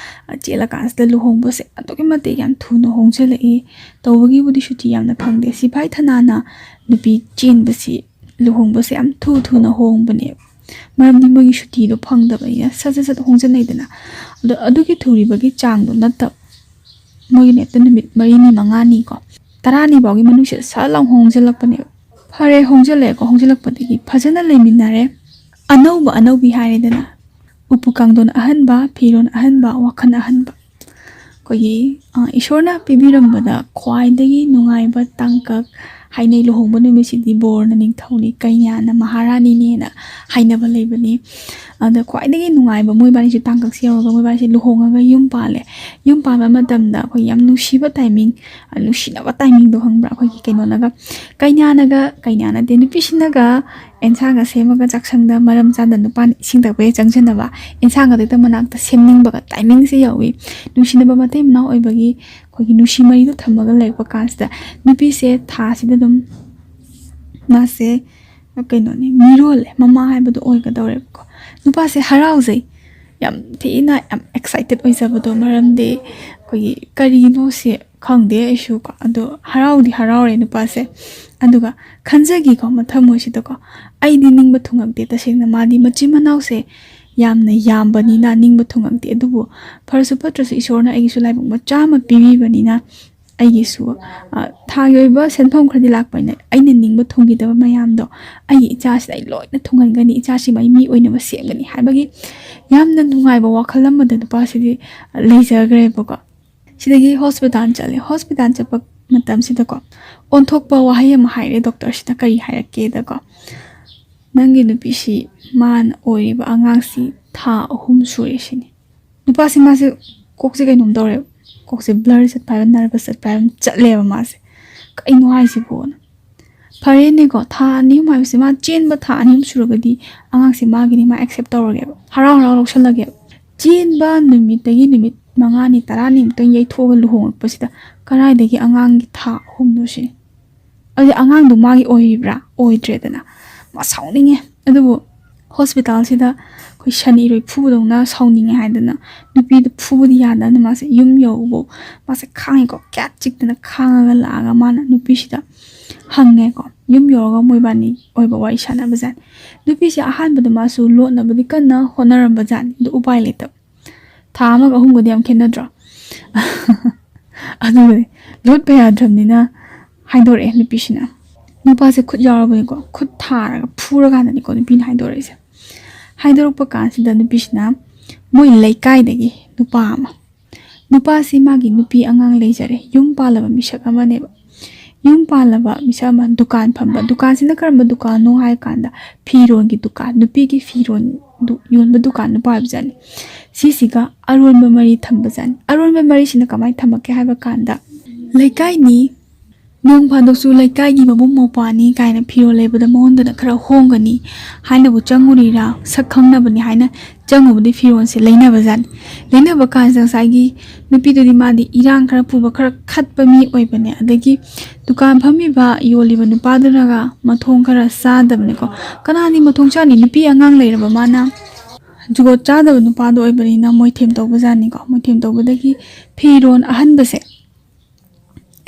ꯑ, ꯆꯦꯜꯂꯀꯥꯟꯁꯤꯗ ꯂꯨꯍꯣꯡꯕꯁꯦ ꯑꯗꯨꯛꯀꯤ ꯃꯇꯤꯛ ꯌꯥꯝ ꯊꯨꯅ ꯍꯣꯡꯖꯜꯂꯛꯏ꯫ ꯇꯧꯕꯒꯤꯕꯨꯗꯤ ꯁꯨꯇꯤ ꯌꯥꯝꯅ ꯐꯪꯗꯦ꯫ ꯁꯤꯐꯥꯏ ꯊꯅꯥꯅ ꯅꯨꯄꯤ ꯆꯦꯟꯕꯁꯤ, ꯂꯨꯍꯣꯡꯕꯁꯦ ꯌꯥꯝ ꯊꯨ ꯊꯨꯅ ꯍꯣꯡꯕꯅꯦꯕ꯫ ꯃꯔꯝꯗꯤ ꯃꯣꯏꯒꯤ ꯁꯨꯇꯤꯗꯣ ꯐꯪꯗꯕꯅꯤꯅ ꯁꯠ ꯁꯠ ꯁꯠ ꯍꯣꯡꯖꯟꯅꯩꯗꯅ꯫ ꯑꯗꯣ ꯑꯗꯨꯒꯤ ꯊꯨꯔꯤꯕꯒꯤ ꯆꯥꯡꯗꯣ ꯅꯠꯇꯕ, ꯃꯣꯏꯒꯤꯅ ꯍꯦꯛꯇ ꯅꯨꯃꯤꯠ ꯃꯔꯤꯅꯤ, ꯃꯉꯥꯅꯤꯀꯣ, ꯇꯔꯥꯅꯤ ꯐꯥꯎꯒꯤ ꯃꯅꯨꯡꯁꯤꯗ ꯁꯠ ꯂꯥꯎ ꯍꯣꯡꯖꯜꯂꯛꯄꯅꯦꯕ꯫ ꯐꯔꯦ, ꯍꯣꯡꯖꯜꯂꯛꯑꯦꯀꯣ, ꯍꯣꯡꯖꯜꯂꯛꯄꯗꯒꯤ ꯐꯖꯅ ꯂꯩꯃꯤꯟꯅꯔꯦ꯫ ꯑꯅꯧꯕ ꯑꯅꯧꯕꯤ ꯍꯥꯏꯔꯦꯗꯅ, ꯎꯄꯨ ꯀꯥꯡꯊꯣꯟ ꯑꯍꯟꯕ, ꯐꯤꯔꯣꯜ ꯑꯍꯟꯕ, ꯋꯥꯈꯜ ꯑꯍꯟꯕ꯫ ꯑꯩꯈꯣꯏꯒꯤ, ꯑ, ꯏꯁꯣꯔꯅ ꯄꯤꯕꯤꯔꯝꯕꯗ ꯈ꯭ꯋꯥꯏꯗꯒꯤ ꯅꯨꯡꯉꯥꯏꯕ ꯇꯥꯡꯀꯛ ꯍꯥꯏꯅꯩ꯫ ꯂꯨꯍꯣꯡꯕ ꯅꯨꯃꯤꯠꯁꯤꯗꯤ ꯕꯣꯔꯅ ꯅꯤꯡꯊꯧꯅꯤ, ꯀꯩꯅꯥꯅ ꯃꯍꯥꯔꯥꯅꯤꯅꯦꯅ ꯍꯥꯏꯅꯕ ꯂꯩꯕꯅꯤ꯫ ꯑꯗ ꯈ꯭ꯋꯥꯏꯗꯒꯤ ꯅꯨꯡꯉꯥꯏꯕ ꯃꯣꯏꯕꯥꯅꯤꯁꯦ ꯇꯥꯡꯀꯛꯁꯦ ꯌꯧꯔꯒ ꯃꯣꯏꯕꯥꯅꯤꯁꯦ ꯂꯨꯍꯣꯡꯉꯒ ꯌꯨꯝ ꯄꯥꯜꯂꯦ꯫ ꯌꯨꯝ ꯄꯥꯟꯕ ꯃꯇꯝꯗ ꯑꯩꯈꯣꯏ ꯌꯥꯝ ꯅꯨꯡꯁꯤꯕ timing, ꯑ, ꯅꯨꯡꯁꯤꯅꯕ timingꯗꯣ ꯈꯪꯕ꯭ꯔꯥ? ꯑꯩꯈꯣꯏꯒꯤ ꯀꯩꯅꯣꯅꯒ, ꯀꯩꯅꯥꯅꯒ, ꯀꯩꯅꯥ ꯅꯠꯇꯦ, ꯅꯨꯄꯤꯁꯤꯅꯒ ꯑꯦꯟꯁꯥꯡꯒ ꯁꯦꯝꯃꯒ ꯆꯥꯛꯁꯪꯗ ꯃꯔꯝ ꯆꯥꯗ ꯅꯨꯄꯥꯅ ꯏꯁꯤꯡ ꯊꯛꯄ ꯍꯦꯛ ꯆꯪꯁꯤꯟꯅꯕ, ꯑꯦꯟꯁꯥꯡꯒ ꯍꯦꯛꯇ ꯃꯅꯥꯛꯇ ꯁꯦꯝꯅꯤꯡꯕꯒ timingꯁꯦ ꯌꯧꯏ꯫ ꯅꯨꯡꯁꯤꯅꯕ ꯃꯇꯩ ꯃꯅꯥꯎ ꯑꯣꯏꯕꯒꯤ ꯑꯩꯈꯣꯏꯒꯤ ꯅꯨꯡꯁꯤ ꯃꯔꯤꯗꯣ ꯊꯝꯃꯒ ꯂꯩꯔꯛꯄ ꯀꯥꯟꯁꯤꯗ ꯅꯨꯄꯤꯁꯦ ꯊꯥꯁꯤꯗ ꯑꯗꯨꯝ ꯃꯥꯁꯦ ꯀꯩꯅꯣꯅꯦ, ꯃꯤꯔꯣꯜꯂꯦ, ꯃꯃꯥ ꯍꯥꯏꯕꯗꯣ ꯑꯣꯏꯒꯗꯧꯔꯦꯕꯀꯣ꯫ ꯅꯨꯄꯥꯁꯦ ꯍꯔꯥꯎꯖꯩ, ꯌꯥꯝ ꯊꯤꯅ ꯌꯥꯝ excited ꯑꯣꯏꯖꯕꯗꯣ, ꯃꯔꯝꯗꯤ ꯑꯩꯈꯣꯏꯒꯤ ꯀꯔꯤꯅꯣ ꯁꯤ ꯈꯪꯗꯦ ꯑꯩꯁꯨ ꯀꯣ, ꯑꯗꯣ ꯍꯔꯥꯎꯗꯤ ꯍꯔꯥꯎꯔꯦ ꯅꯨꯄꯥꯁꯦ꯫ ꯑꯗꯨꯒ ꯈꯟꯖꯈꯤꯀꯣ ꯃꯊꯃꯣꯏꯁꯤꯗꯀꯣ, "ꯑꯩꯗꯤ ꯅꯤꯡꯕ ꯊꯨꯡꯉꯛꯇꯦ ꯇꯁꯦꯡꯅ, ꯃꯥꯗꯤ ꯃꯆꯤꯟ ꯃꯅꯥꯎꯁꯦ ꯌꯥꯝꯅ ꯌꯥꯝꯕꯅꯤꯅ ꯅꯤꯡꯕ ꯊꯨꯡꯉꯛꯇꯦ, ꯑꯗꯨꯕꯨ ꯐꯔꯁꯨ ꯐꯠꯇ꯭ꯔꯁꯨ ꯏꯁꯣꯔꯅ ꯑꯩꯒꯤꯁꯨ ꯂꯥꯏꯕꯛ ꯃꯆꯥ ꯑꯃ ꯄꯤꯕꯤꯕꯅꯤꯅ ꯑꯩꯒꯤꯁꯨ, ꯑ, ꯊꯥꯒꯤ ꯑꯣꯏꯕ ꯁꯦꯟꯐꯝ ꯈꯔꯗꯤ ꯂꯥꯛꯄꯅꯤꯅ ꯑꯩꯅ ꯅꯤꯡꯕ ꯊꯨꯡꯈꯤꯗꯕ ꯃꯌꯥꯝꯗꯣ ꯑꯩꯒꯤ ꯏꯆꯥꯁꯤꯗ ꯑꯩ ꯂꯣꯏꯅ ꯊꯨꯡꯍꯟꯒꯅꯤ, ꯏꯆꯥꯁꯤꯃ ꯑꯩ ꯃꯤ ꯑꯣꯏꯅꯕ ꯁꯦꯝꯒꯅꯤ" ꯍꯥꯏꯕꯒꯤ ꯌꯥꯝꯅ ꯅꯨꯡꯉꯥꯏꯕ ꯋꯥꯈꯜ ꯑꯃꯗ ꯅꯨꯄꯥꯁꯤꯗꯤ ꯂꯩꯖꯈ꯭ꯔꯦꯕꯀꯣ꯫ ꯁꯤꯗꯒꯤ ꯍꯣꯁꯄꯤꯇꯥꯜ ꯆꯠꯂꯦ꯫ ꯍꯣꯁꯄꯤꯇꯥꯜ ꯆꯠꯄ ꯃꯇꯝꯁꯤꯗꯀꯣ, ꯑꯣꯟꯊꯣꯛꯄ ꯋꯥꯍꯩ ꯑꯃ ꯍꯥꯏꯔꯦ ꯗꯣꯛꯇꯔꯁꯤꯅ꯫ ꯀꯔꯤ ꯍꯥꯏꯔꯛꯀꯦꯗꯀꯣ, "ꯅꯪꯒꯤ ꯅꯨꯄꯤꯁꯤ ꯃꯥꯅ ꯑꯣꯏꯔꯤꯕ ꯑꯉꯥꯡꯁꯤ ꯊꯥ ꯑꯍꯨꯝ ꯁꯨꯔꯦ" ꯁꯤꯅꯤ꯫ ꯅꯨꯄꯥꯁꯤ ꯃꯥꯁꯦ ꯀꯣꯛꯁꯦ ꯀꯩꯅꯣꯝ ꯇꯧꯔꯦꯕ, ꯀꯣꯛꯁꯦ blur ꯆꯠꯄ ꯍꯥꯏꯕ, nervous ꯆꯠꯄ ꯍꯥꯏꯕ ꯑꯃ ꯆꯠꯂꯦꯕ ꯃꯥꯁꯦ꯫ "ꯀꯩꯅꯣ ꯍꯥꯏꯁꯤꯕꯣꯅ?" ꯐꯔꯦꯅꯦꯀꯣ, ꯊꯥ ꯑꯅꯤ ꯑꯍꯨꯝ ꯍꯥꯏꯕꯁꯦ, ꯃꯥ ꯆꯦꯟꯕ ꯊꯥ ꯑꯅꯤ ꯑꯍꯨꯝ ꯁꯨꯔꯒꯗꯤ ꯑꯉꯥꯡꯁꯦ ꯃꯥꯒꯤꯅꯤ, ꯃꯥ ꯑꯦꯛꯁꯦꯞ ꯇꯧꯔꯒꯦꯕ, ꯍꯔꯥꯎ ꯍꯔꯥꯎ ꯂꯧꯁꯜꯂꯒꯦꯕ꯫ ꯆꯦꯟꯕ ꯅꯨꯃꯤꯠꯇꯒꯤ ꯅꯨꯃꯤꯠ ꯃꯉꯥꯅꯤ ꯇꯔꯥꯅꯤꯃꯨꯛꯇꯪ ꯌꯩꯊꯣꯛꯑꯒ ꯂꯨꯍꯣꯡꯉꯛꯄꯁꯤꯗ ꯀꯗꯥꯏꯗꯒꯤ ꯑꯉꯥꯡꯒꯤ ꯊꯥ ꯑꯍꯨꯝꯅꯣ ꯁꯤ? ꯑꯗꯨꯗꯤ ꯑꯉꯥꯡꯗꯣ ꯃꯥꯒꯤ ꯑꯣꯏꯔꯤꯕ꯭ꯔꯥ? ꯑꯣꯏꯗ꯭ꯔꯦꯗꯅ꯫ ꯃꯥ ꯁꯥꯎꯅꯤꯡꯉꯦ꯫ ꯑꯗꯨꯕꯨ ꯍꯣꯁꯄꯤꯇꯥꯜꯁꯤꯗ ꯑꯩꯈꯣꯏ ꯁꯟ ꯏꯔꯣꯏ ꯐꯨꯕꯗꯧꯅ ꯁꯥꯎꯅꯤꯡꯉꯦ ꯍꯥꯏꯗꯅ ꯅꯨꯄꯤꯗꯣ ꯐꯨꯕꯗꯤ ꯌꯥꯗꯕꯅ ꯃꯥꯁꯦ ꯌꯨꯝ ꯌꯧꯕꯐꯥꯎ ꯃꯥꯁꯦ ꯈꯥꯡꯉꯦꯀꯣ, ꯀ꯭ꯌꯥꯠ ꯆꯤꯛꯇꯅ ꯈꯥꯡꯉꯒ ꯂꯥꯛꯑꯒ ꯃꯥꯅ ꯅꯨꯄꯤꯁꯤꯗ ꯍꯪꯉꯦꯀꯣ꯫ ꯌꯨꯝ ꯌꯧꯔꯒ ꯃꯣꯏꯕꯥꯅꯤ ꯑꯣꯏꯕ ꯋꯥꯔꯤ ꯁꯥꯟꯅꯕꯖꯥꯠꯅꯤ꯫ ꯅꯨꯄꯤꯁꯦ ꯑꯍꯥꯟꯕꯗ ꯃꯥꯁꯨ ꯂꯣꯠꯅꯕꯗꯤ ꯀꯟꯅ ꯍꯣꯠꯅꯔꯝꯕꯖꯥꯠꯅꯤ, ꯑꯗꯨ ꯎꯄꯥꯏ ꯂꯩꯇꯕ꯫ ꯊꯥ ꯑꯃꯒ ꯑꯍꯨꯝꯒꯗꯤ ꯌꯥꯝ ꯈꯦꯠꯅꯗ꯭ꯔꯣ? ꯑꯗꯨꯒꯗꯤ ꯂꯣꯠꯄ ꯌꯥꯗ꯭ꯔꯕꯅꯤꯅ ꯍꯥꯏꯗꯣꯔꯛꯑꯦ ꯅꯨꯄꯤꯁꯤꯅ꯫ ꯅꯨꯄꯥꯁꯦ ꯈꯨꯠ ꯌꯥꯎꯔꯕꯅꯤꯀꯣ, ꯈꯨꯠ ꯊꯥꯔꯒ ꯐꯨꯔꯀꯥꯟꯗꯅꯤꯀꯣ ꯅꯨꯄꯤꯅ ꯍꯥꯏꯗꯣꯔꯛꯏꯁꯦ꯫ ꯍꯥꯏꯗꯣꯔꯛꯄ ꯀꯥꯟꯁꯤꯗ ꯅꯨꯄꯤꯁꯤꯅ ꯃꯣꯏ ꯂꯩꯀꯥꯏꯗꯒꯤ ꯅꯨꯄꯥ ꯑꯃ, ꯅꯨꯄꯥꯁꯤ ꯃꯥꯒꯤ ꯅꯨꯄꯤ ꯑꯉꯥꯡ ꯂꯩꯖꯔꯦ, ꯌꯨꯝ ꯄꯥꯜꯂꯕ ꯃꯤꯁꯛ ꯑꯃꯅꯦꯕ꯫ ꯌꯨꯝ ꯄꯥꯜꯂꯕ ꯃꯤꯁꯛ ꯑꯃ, ꯗꯨꯀꯥꯟ ꯐꯝꯕ꯫ ꯗꯨꯀꯥꯟꯁꯤꯅ ꯀꯔꯝꯕ ꯗꯨꯀꯥꯟꯅꯣ ꯍꯥꯏ ꯀꯥꯟꯗ, ꯐꯤꯔꯣꯟꯒꯤ ꯗꯨꯀꯥꯟ, ꯅꯨꯄꯤꯒꯤ ꯐꯤꯔꯣꯟ ꯗꯨ-, ꯌꯣꯟꯕ ꯗꯨꯀꯥꯟ ꯅꯨꯄꯥ ꯑꯣꯏꯕꯖꯥꯠꯅꯤ꯫ ꯁꯤꯁꯤꯒ ꯑꯔꯣꯟꯕ ꯃꯔꯤ ꯊꯝꯕꯖꯥꯠꯅꯤ꯫ ꯑꯔꯣꯟꯕ ꯃꯔꯤꯁꯤꯅ ꯀꯃꯥꯏꯅ ꯊꯝꯃꯛꯀꯦ ꯍꯥꯏꯕ ꯀꯥꯟꯗ, ꯂꯩꯀꯥꯏꯅꯤ, ꯅꯣꯡ ꯐꯥꯗꯣꯛꯁꯨ ꯂꯩꯀꯥꯏꯒꯤ ꯃꯕꯨꯡ ꯃꯧꯄ꯭ꯋꯥꯅꯤ ꯀꯥꯏꯅ ꯐꯤꯔꯣꯜ ꯂꯩꯕꯗ ꯃꯉꯣꯟꯗꯅ ꯈꯔ ꯍꯣꯡꯒꯅꯤ ꯍꯥꯏꯅꯕꯨ ꯆꯪꯉꯨꯔꯤꯔꯥ, ꯁꯛ ꯈꯪꯅꯕꯅꯤ ꯍꯥꯏꯅ ꯆꯪꯉꯨꯕꯗꯤ ꯐꯤꯔꯣꯜꯁꯦ ꯂꯩꯅꯕꯖꯥꯠꯅꯤ꯫ ꯂꯩꯅꯕ ꯀꯥꯟꯁꯤꯗ ꯉꯁꯥꯏꯒꯤ ꯅꯨꯄꯤꯗꯨꯗꯤ ꯃꯥꯗꯤ ꯏꯔꯥꯡ ꯈꯔ ꯄꯨꯕ, ꯈꯔ ꯈꯠꯄ ꯃꯤ ꯑꯣꯏꯕꯅꯦ꯫ ꯑꯗꯒꯤ ꯗꯨꯀꯥꯟ ꯐꯝꯃꯤꯕ, ꯌꯣꯜꯂꯤꯕ ꯅꯨꯄꯥꯗꯨꯅꯒ ꯃꯊꯣꯡ ꯈꯔ ꯆꯥꯗꯕꯅꯦꯀꯣ꯫ ꯀꯅꯥꯗꯤ ꯃꯊꯣꯡ ꯆꯥꯅꯤ? ꯅꯨꯄꯤ ꯑꯉꯥꯡ ꯂꯩꯔꯕ ꯃꯥꯅ꯫ ꯖꯨꯒꯣꯠ ꯆꯥꯗꯕ ꯅꯨꯄꯥꯗꯣ ꯑꯣꯏꯕꯅꯤꯅ ꯃꯣꯏꯊꯦꯝ ꯇꯧꯕꯖꯥꯠꯅꯤꯀꯣ꯫ ꯃꯣꯏꯊꯦꯝ ꯇꯧꯕꯗꯒꯤ ꯐꯤꯔꯣꯜ ꯑꯍꯟꯕꯁꯦ,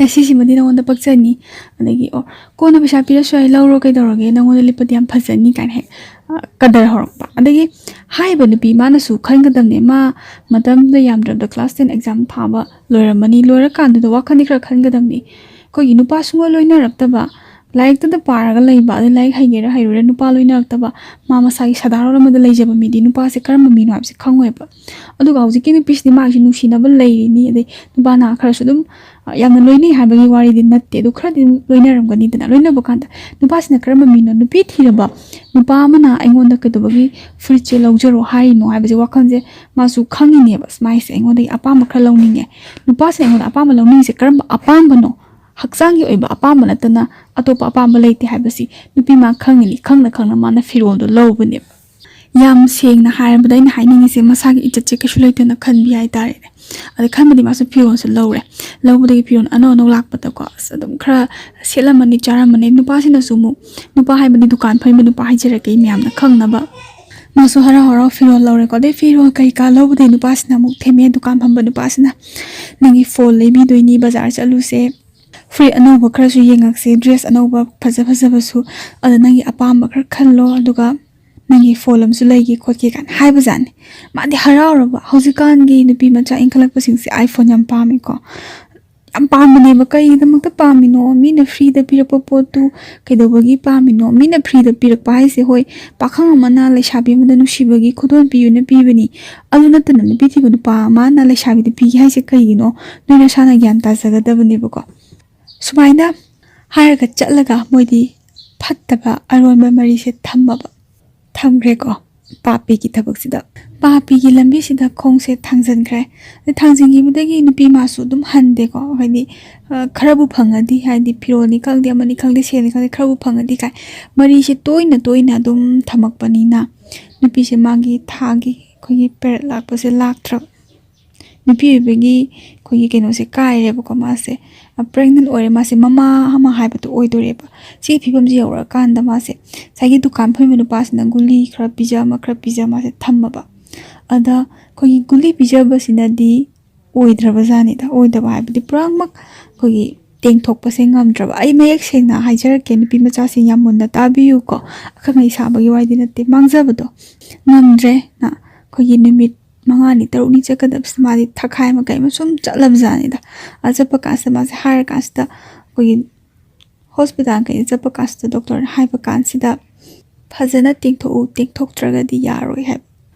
"ꯑꯦ, ꯁꯤꯁꯤꯃꯗꯤ ꯅꯉꯣꯟꯗ ꯄꯛꯆꯅꯤ", ꯑꯗꯒꯤ, "ꯑꯣ, ꯀꯣꯟꯅ ꯄꯩꯁꯥ ꯄꯤꯔꯁꯨ ꯌꯥꯏ, ꯂꯧꯔꯣ, ꯀꯩꯗꯧꯔꯒꯦ, ꯅꯉꯣꯟꯗ ꯂꯤꯠꯄꯗꯤ ꯌꯥꯝ ꯐꯖꯅꯤ", ꯀꯥꯏꯅ ꯍꯦꯛ, ꯑ, ꯀꯗꯔ ꯍꯧꯔꯛꯄ꯫ ꯑꯗꯒꯤ ꯍꯥꯏꯔꯤꯕ ꯅꯨꯄꯤ ꯃꯥꯅꯁꯨ ꯈꯟꯒꯗꯕꯅꯦ, ꯃꯥ ꯃꯇꯝꯗꯨꯗ ꯌꯥꯝꯗ꯭ꯔꯕꯗ class ten exam ꯊꯥꯕ ꯂꯣꯏꯔꯝꯃꯅꯤ, ꯂꯣꯏꯔꯀꯥꯟꯗꯨꯗ ꯋꯥꯈꯜꯗꯤ ꯈꯔ ꯈꯟꯒꯗꯕꯅꯤ꯫ ꯑꯩꯈꯣꯏꯒꯤ ꯅꯨꯄꯥ ꯁꯨꯡꯂꯣꯏ ꯂꯣꯏꯅꯔꯛꯇꯕ, ꯂꯥꯏꯔꯤꯛꯇꯗ ꯄꯥꯔꯒ ꯂꯩꯕ, ꯑꯗꯩ ꯂꯥꯏꯔꯤꯛ ꯍꯩꯒꯦꯔꯥ ꯍꯩꯔꯣꯏꯔꯥ, ꯅꯨꯄꯥ ꯂꯣꯏꯅꯔꯛꯇꯕ, ꯃꯥ ꯃꯁꯥꯒꯤ ꯁꯗꯥꯔꯣꯟ ꯑꯃꯗ ꯂꯩꯖꯕ ꯃꯤꯗꯤ ꯅꯨꯄꯥꯁꯦ ꯀꯔꯝꯕ ꯃꯤꯅꯣ ꯍꯥꯏꯕꯁꯦ ꯈꯪꯉꯣꯏꯕ꯫ ꯑꯗꯨꯒ ꯍꯧꯖꯤꯛꯀꯤ ꯅꯨꯄꯤꯁꯤꯗꯤ ꯃꯥꯒꯤꯁꯨ ꯅꯨꯡꯁꯤꯅꯕ ꯂꯩꯔꯤꯅꯤ, ꯑꯗꯩ ꯅꯨꯄꯥ ꯅꯍꯥ ꯈꯔꯁꯨ ꯑꯗꯨꯝ, ꯑ, ꯌꯥꯝꯅ ꯂꯣꯏꯅꯩ ꯍꯥꯏꯕꯒꯤ ꯋꯥꯔꯤꯗꯤ ꯅꯠꯇꯦ, ꯑꯗꯨ ꯈꯔꯗꯤ ꯑꯗꯨꯝ ꯂꯣꯏꯅꯔꯝꯒꯅꯤꯗꯅ꯫ ꯂꯣꯏꯅꯕ ꯀꯥꯟꯗ ꯅꯨꯄꯥꯁꯤꯅ ꯀꯔꯝꯕ ꯃꯤꯅꯣ? ꯅꯨꯄꯤ ꯊꯤꯔꯕ ꯅꯨꯄꯥ ꯑꯃꯅ ꯑꯩꯉꯣꯟꯗ ꯀꯩꯗꯧꯕꯒꯤ ꯐꯨꯔꯤꯠꯁꯦ ꯂꯧꯖꯔꯣ ꯍꯥꯏꯔꯤꯅꯣ ꯍꯥꯏꯕꯁꯦ ꯋꯥꯈꯜꯁꯦ ꯃꯥꯁꯨ ꯈꯪꯉꯤꯅꯦꯕ꯫ "ꯑꯁ, ꯃꯥꯏꯁꯦ ꯑꯩꯉꯣꯟꯗꯒꯤ ꯑꯄꯥꯝꯕ ꯈꯔ ꯂꯧꯅꯤꯡꯉꯦ, ꯅꯨꯄꯥꯁꯤꯅ ꯑꯩꯉꯣꯟꯗ ꯑꯄꯥꯝꯕ ꯂꯧꯅꯤꯡꯉꯤꯁꯦ ꯀꯔꯝꯕ ꯑꯄꯥꯝꯕꯅꯣ?" ꯍꯛꯆꯥꯡꯒꯤ ꯑꯣꯏꯕ ꯑꯄꯥꯝꯕ ꯅꯠꯇꯅ ꯑꯇꯣꯞꯄ ꯑꯄꯥꯝꯕ ꯂꯩꯇꯦ ꯍꯥꯏꯕꯁꯤ ꯅꯨꯄꯤ ꯃꯥ ꯈꯪꯉꯤꯅꯤ꯫ ꯈꯪꯅ ꯈꯪꯅ ꯃꯥꯅ ꯐꯤꯔꯣꯜꯗꯣ ꯂꯧꯕꯅꯦꯕ꯫ ꯌꯥꯝ ꯁꯦꯡꯅ ꯍꯥꯏꯔꯕꯗ ꯑꯩꯅ ꯍꯥꯏꯅꯤꯡꯉꯤꯁꯦ, ꯃꯁꯥꯒꯤ ꯏꯖꯠꯁꯦ ꯀꯩꯁꯨ ꯂꯩꯇꯅ ꯈꯟꯕꯤ ꯍꯥꯏꯇꯥꯔꯦꯅꯦ꯫ ꯑꯗ ꯈꯟꯕꯗꯤ ꯃꯥꯁꯨ ꯐꯤꯔꯣꯜꯁꯦ ꯂꯧꯔꯦ꯫ ꯂꯧꯕꯗꯒꯤ ꯐꯤꯔꯣꯜ ꯑꯅꯧ ꯑꯅꯧ ꯂꯥꯛꯄꯗꯀꯣ, ꯑꯁ, ꯑꯗꯨꯝ ꯈꯔ ꯁꯦꯠꯂꯝꯃꯅꯤ, ꯆꯥꯔꯝꯃꯅꯤ꯫ ꯅꯨꯄꯥꯁꯤꯅꯁꯨ ꯑꯃꯨꯛ, ꯅꯨꯄꯥ ꯍꯥꯏꯕꯗꯤ ꯗꯨꯀꯥꯟ ꯐꯝꯃꯤꯕ ꯅꯨꯄꯥ ꯍꯥꯏꯖꯔꯛꯀꯦ, ꯃꯌꯥꯝꯅ ꯈꯪꯅꯕ꯫ ꯃꯥꯁꯨ ꯍꯔꯥꯎ ꯍꯔꯥꯎ ꯐꯤꯔꯣꯜ ꯂꯧꯔꯦꯀꯣ꯫ ꯑꯗꯩ ꯐꯤꯔꯣꯜ ꯀꯩꯀꯥ ꯂꯧꯕꯗꯩ ꯅꯨꯄꯥꯁꯤꯅ ꯑꯃꯨꯛ ꯊꯦꯝꯃꯦ, ꯗꯨꯀꯥꯟ ꯐꯝꯕ ꯅꯨꯄꯥꯁꯤꯅ, "ꯅꯪꯒꯤ ꯐꯣꯟ ꯂꯩꯕꯤꯗꯣꯏꯅꯤ, ꯕꯖꯥꯔ ꯆꯠꯂꯨꯁꯦ, ꯐꯨꯔꯤꯠ ꯑꯅꯧꯕ ꯈꯔꯁꯨ ꯌꯦꯡꯉꯛꯁꯦ, ꯗ꯭ꯔꯦꯁ ꯑꯅꯧꯕ ꯐꯖ ꯐꯖꯕꯁꯨ, ꯑꯗ ꯅꯪꯒꯤ ꯑꯄꯥꯝꯕ ꯈꯔ ꯈꯜꯂꯣ, ꯑꯗꯨꯒ ꯅꯪꯒꯤ ꯐꯣꯟ ꯑꯃꯁꯨ ꯂꯩꯒꯦ ꯈꯣꯠꯀꯦ" ꯀꯥꯏꯅ ꯍꯥꯏꯕꯖꯥꯠꯅꯤ꯫ ꯃꯥꯗꯤ ꯍꯔꯥꯎꯔꯕ꯫ ꯍꯧꯖꯤꯛꯀꯥꯟꯒꯤ ꯅꯨꯄꯤ ꯃꯆꯥ ꯏꯟꯈꯠꯂꯛꯄꯁꯤꯡꯁꯦ iPhone ꯌꯥꯝ ꯄꯥꯝꯃꯤꯀꯣ꯫ ꯌꯥꯝ ꯄꯥꯝꯕꯅꯦꯕ꯫ ꯀꯩꯒꯤꯗꯃꯛꯇ ꯄꯥꯝꯃꯤꯅꯣ? ꯃꯤꯅ ꯐ꯭ꯔꯤꯗ ꯄꯤꯔꯛꯄ ꯄꯣꯠꯇꯨ ꯀꯩꯗꯧꯕꯒꯤ ꯄꯥꯝꯃꯤꯅꯣ? ꯃꯤꯅ ꯐ꯭ꯔꯤꯗ ꯄꯤꯔꯛꯄ ꯍꯥꯏꯁꯦ, ꯍꯣꯏ, ꯄꯥꯈꯪ ꯑꯃꯅ ꯂꯩꯁꯥꯕꯤ ꯑꯃꯗ ꯅꯨꯡꯁꯤꯕꯒꯤ ꯈꯨꯗꯣꯜ ꯄꯤꯌꯨꯅ ꯄꯤꯕꯅꯤ꯫ ꯑꯗꯨ ꯅꯠꯇꯅ ꯅꯨꯄꯤ ꯊꯤꯕ ꯅꯨꯄꯥ ꯑꯃꯅ ꯂꯩꯁꯥꯕꯤꯗ ꯄꯤꯒꯦ ꯍꯥꯏꯁꯦ ꯀꯩꯒꯤꯅꯣ? ꯅꯣꯏ ꯅꯁꯥꯅ ꯒ꯭ꯌꯥꯟ ꯇꯥꯖꯒꯗꯕꯅꯦꯕꯀꯣ꯫ ꯁꯨꯃꯥꯏꯅ ꯍꯥꯏꯔꯒ ꯆꯠꯂꯒ ꯃꯣꯏꯗꯤ ꯐꯠꯇꯕ ꯑꯔꯣꯟꯕ ꯃꯔꯤꯁꯦ ꯊꯝꯃꯕ, ꯊꯝꯈ꯭ꯔꯦꯀꯣ꯫ ꯄꯥꯄꯤꯒꯤ ꯊꯕꯛꯁꯤꯗ, ꯄꯥꯄꯤꯒꯤ ꯂꯝꯕꯤꯁꯤꯗ ꯈꯣꯡꯁꯦ ꯊꯥꯡꯖꯟꯈ꯭ꯔꯦ꯫ ꯑꯗ ꯊꯥꯡꯖꯤꯟꯈꯤꯕꯗꯒꯤ ꯅꯨꯄꯤ ꯃꯥꯁꯨ ꯑꯗꯨꯝ ꯍꯟꯗꯦꯀꯣ꯫ ꯍꯥꯏꯗꯤ, ꯑ, ꯈꯔꯕꯨ ꯐꯪꯉꯗꯤ, ꯍꯥꯏꯗꯤ ꯐꯤꯔꯣꯜꯅꯤ ꯈꯪꯗꯦ, ꯑꯃꯅꯤ ꯈꯪꯗꯦ, ꯁꯦꯜꯅꯤ ꯈꯪꯗꯦ, ꯈꯔꯕꯨ ꯐꯪꯉꯗꯤ ꯀꯥꯏ ꯃꯔꯤꯁꯦ ꯇꯣꯏꯅ ꯇꯣꯏꯅ ꯑꯗꯨꯝ ꯊꯝꯃꯛꯄꯅꯤꯅ ꯅꯨꯄꯤꯁꯦ ꯃꯥꯒꯤ ꯊꯥꯒꯤ ꯑꯩꯈꯣꯏꯒꯤ ꯄꯦꯔꯦꯠ ꯂꯥꯛꯄꯁꯦ ꯂꯥꯛꯇ꯭ꯔꯕ꯫ ꯅꯨꯄꯤ ꯑꯣꯏꯕꯒꯤ ꯑꯩꯈꯣꯏꯒꯤ ꯀꯩꯅꯣꯁꯦ ꯀꯥꯏꯔꯦꯕꯀꯣ꯫ ꯃꯥꯁꯦ ꯄ꯭ꯔꯦꯒꯅꯦꯟ ꯑꯣꯏꯔꯦ, ꯃꯥꯁꯦ ꯃꯃꯥ ꯑꯃ ꯍꯥꯏꯕꯗꯣ ꯑꯣꯏꯗꯣꯔꯦꯕ꯫ ꯁꯤꯒꯤ ꯐꯤꯕꯝꯁꯦ ꯌꯧꯔꯛꯑꯀꯥꯟꯗ ꯃꯥꯁꯦ ꯉꯁꯥꯏꯒꯤ ꯗꯨꯀꯥꯟ ꯐꯝꯃꯤꯕ ꯅꯨꯄꯥꯁꯤꯅ ꯒꯨꯂꯤ ꯈꯔ ꯄꯤꯖ, ꯑꯃ ꯈꯔ ꯄꯤꯖ, ꯃꯥꯁꯦ ꯊꯝꯃꯕ꯫ ꯑꯗ ꯑꯩꯈꯣꯏꯒꯤ ꯒꯨꯂꯤ ꯄꯤꯖꯕꯁꯤꯅꯗꯤ ꯑꯣꯏꯗ꯭ꯔꯕꯖꯥꯠꯅꯤꯗ꯫ ꯑꯣꯏꯗꯕ ꯍꯥꯏꯕꯗꯤ ꯄꯨꯔꯥꯃꯛ ꯑꯩꯈꯣꯏꯒꯤ ꯇꯦꯡꯊꯣꯛꯄꯁꯦ ꯉꯝꯗ꯭ꯔꯕ꯫ ꯑꯩ ꯃꯌꯦꯛ ꯁꯦꯡꯅ ꯍꯥꯏꯖꯔꯛꯀꯦ, ꯅꯨꯄꯤ ꯃꯆꯥꯁꯤꯡ ꯌꯥꯝ ꯃꯨꯟꯅ ꯇꯥꯕꯤꯌꯨꯀꯣ꯫ ꯑꯈꯪ ꯑꯍꯩ ꯁꯥꯕꯒꯤ ꯋꯥꯔꯤꯗꯤ ꯅꯠꯇꯦ, ꯃꯥꯡꯖꯕꯗꯣ ꯉꯝꯗ꯭ꯔꯦꯅ ꯑꯩꯈꯣꯏꯒꯤ ꯅꯨꯃꯤꯠ ꯃꯉꯥꯅꯤ ꯇꯔꯨꯛꯅꯤ ꯆꯠꯀꯗꯕꯁꯤꯗ ꯃꯥꯗꯤ ꯊꯈꯥꯏ ꯑꯃ ꯀꯩ ꯑꯃ ꯁꯨꯝ ꯆꯠꯂꯕꯖꯥꯠꯅꯤꯗ꯫ ꯑ ꯆꯠꯄ ꯀꯥꯟꯁꯤꯗ ꯃꯥꯁꯦ ꯍꯥꯏꯔ ꯀꯥꯟꯁꯤꯗ ꯑꯩꯈꯣꯏꯒꯤ ꯍꯣꯁꯄꯤꯇꯥꯜ ꯀꯩꯗ ꯆꯠꯄ ꯀꯥꯟꯁꯤꯗ ꯗꯣꯛꯇꯔꯅ ꯍꯥꯏꯕ ꯀꯥꯟꯁꯤꯗ, "ꯐꯖꯅ ꯇꯦꯡꯊꯣꯛꯎ, ꯇꯦꯡꯊꯣꯛꯇ꯭ꯔꯒꯗꯤ ꯌꯥꯔꯣꯏ" ꯍꯥꯏꯕ꯫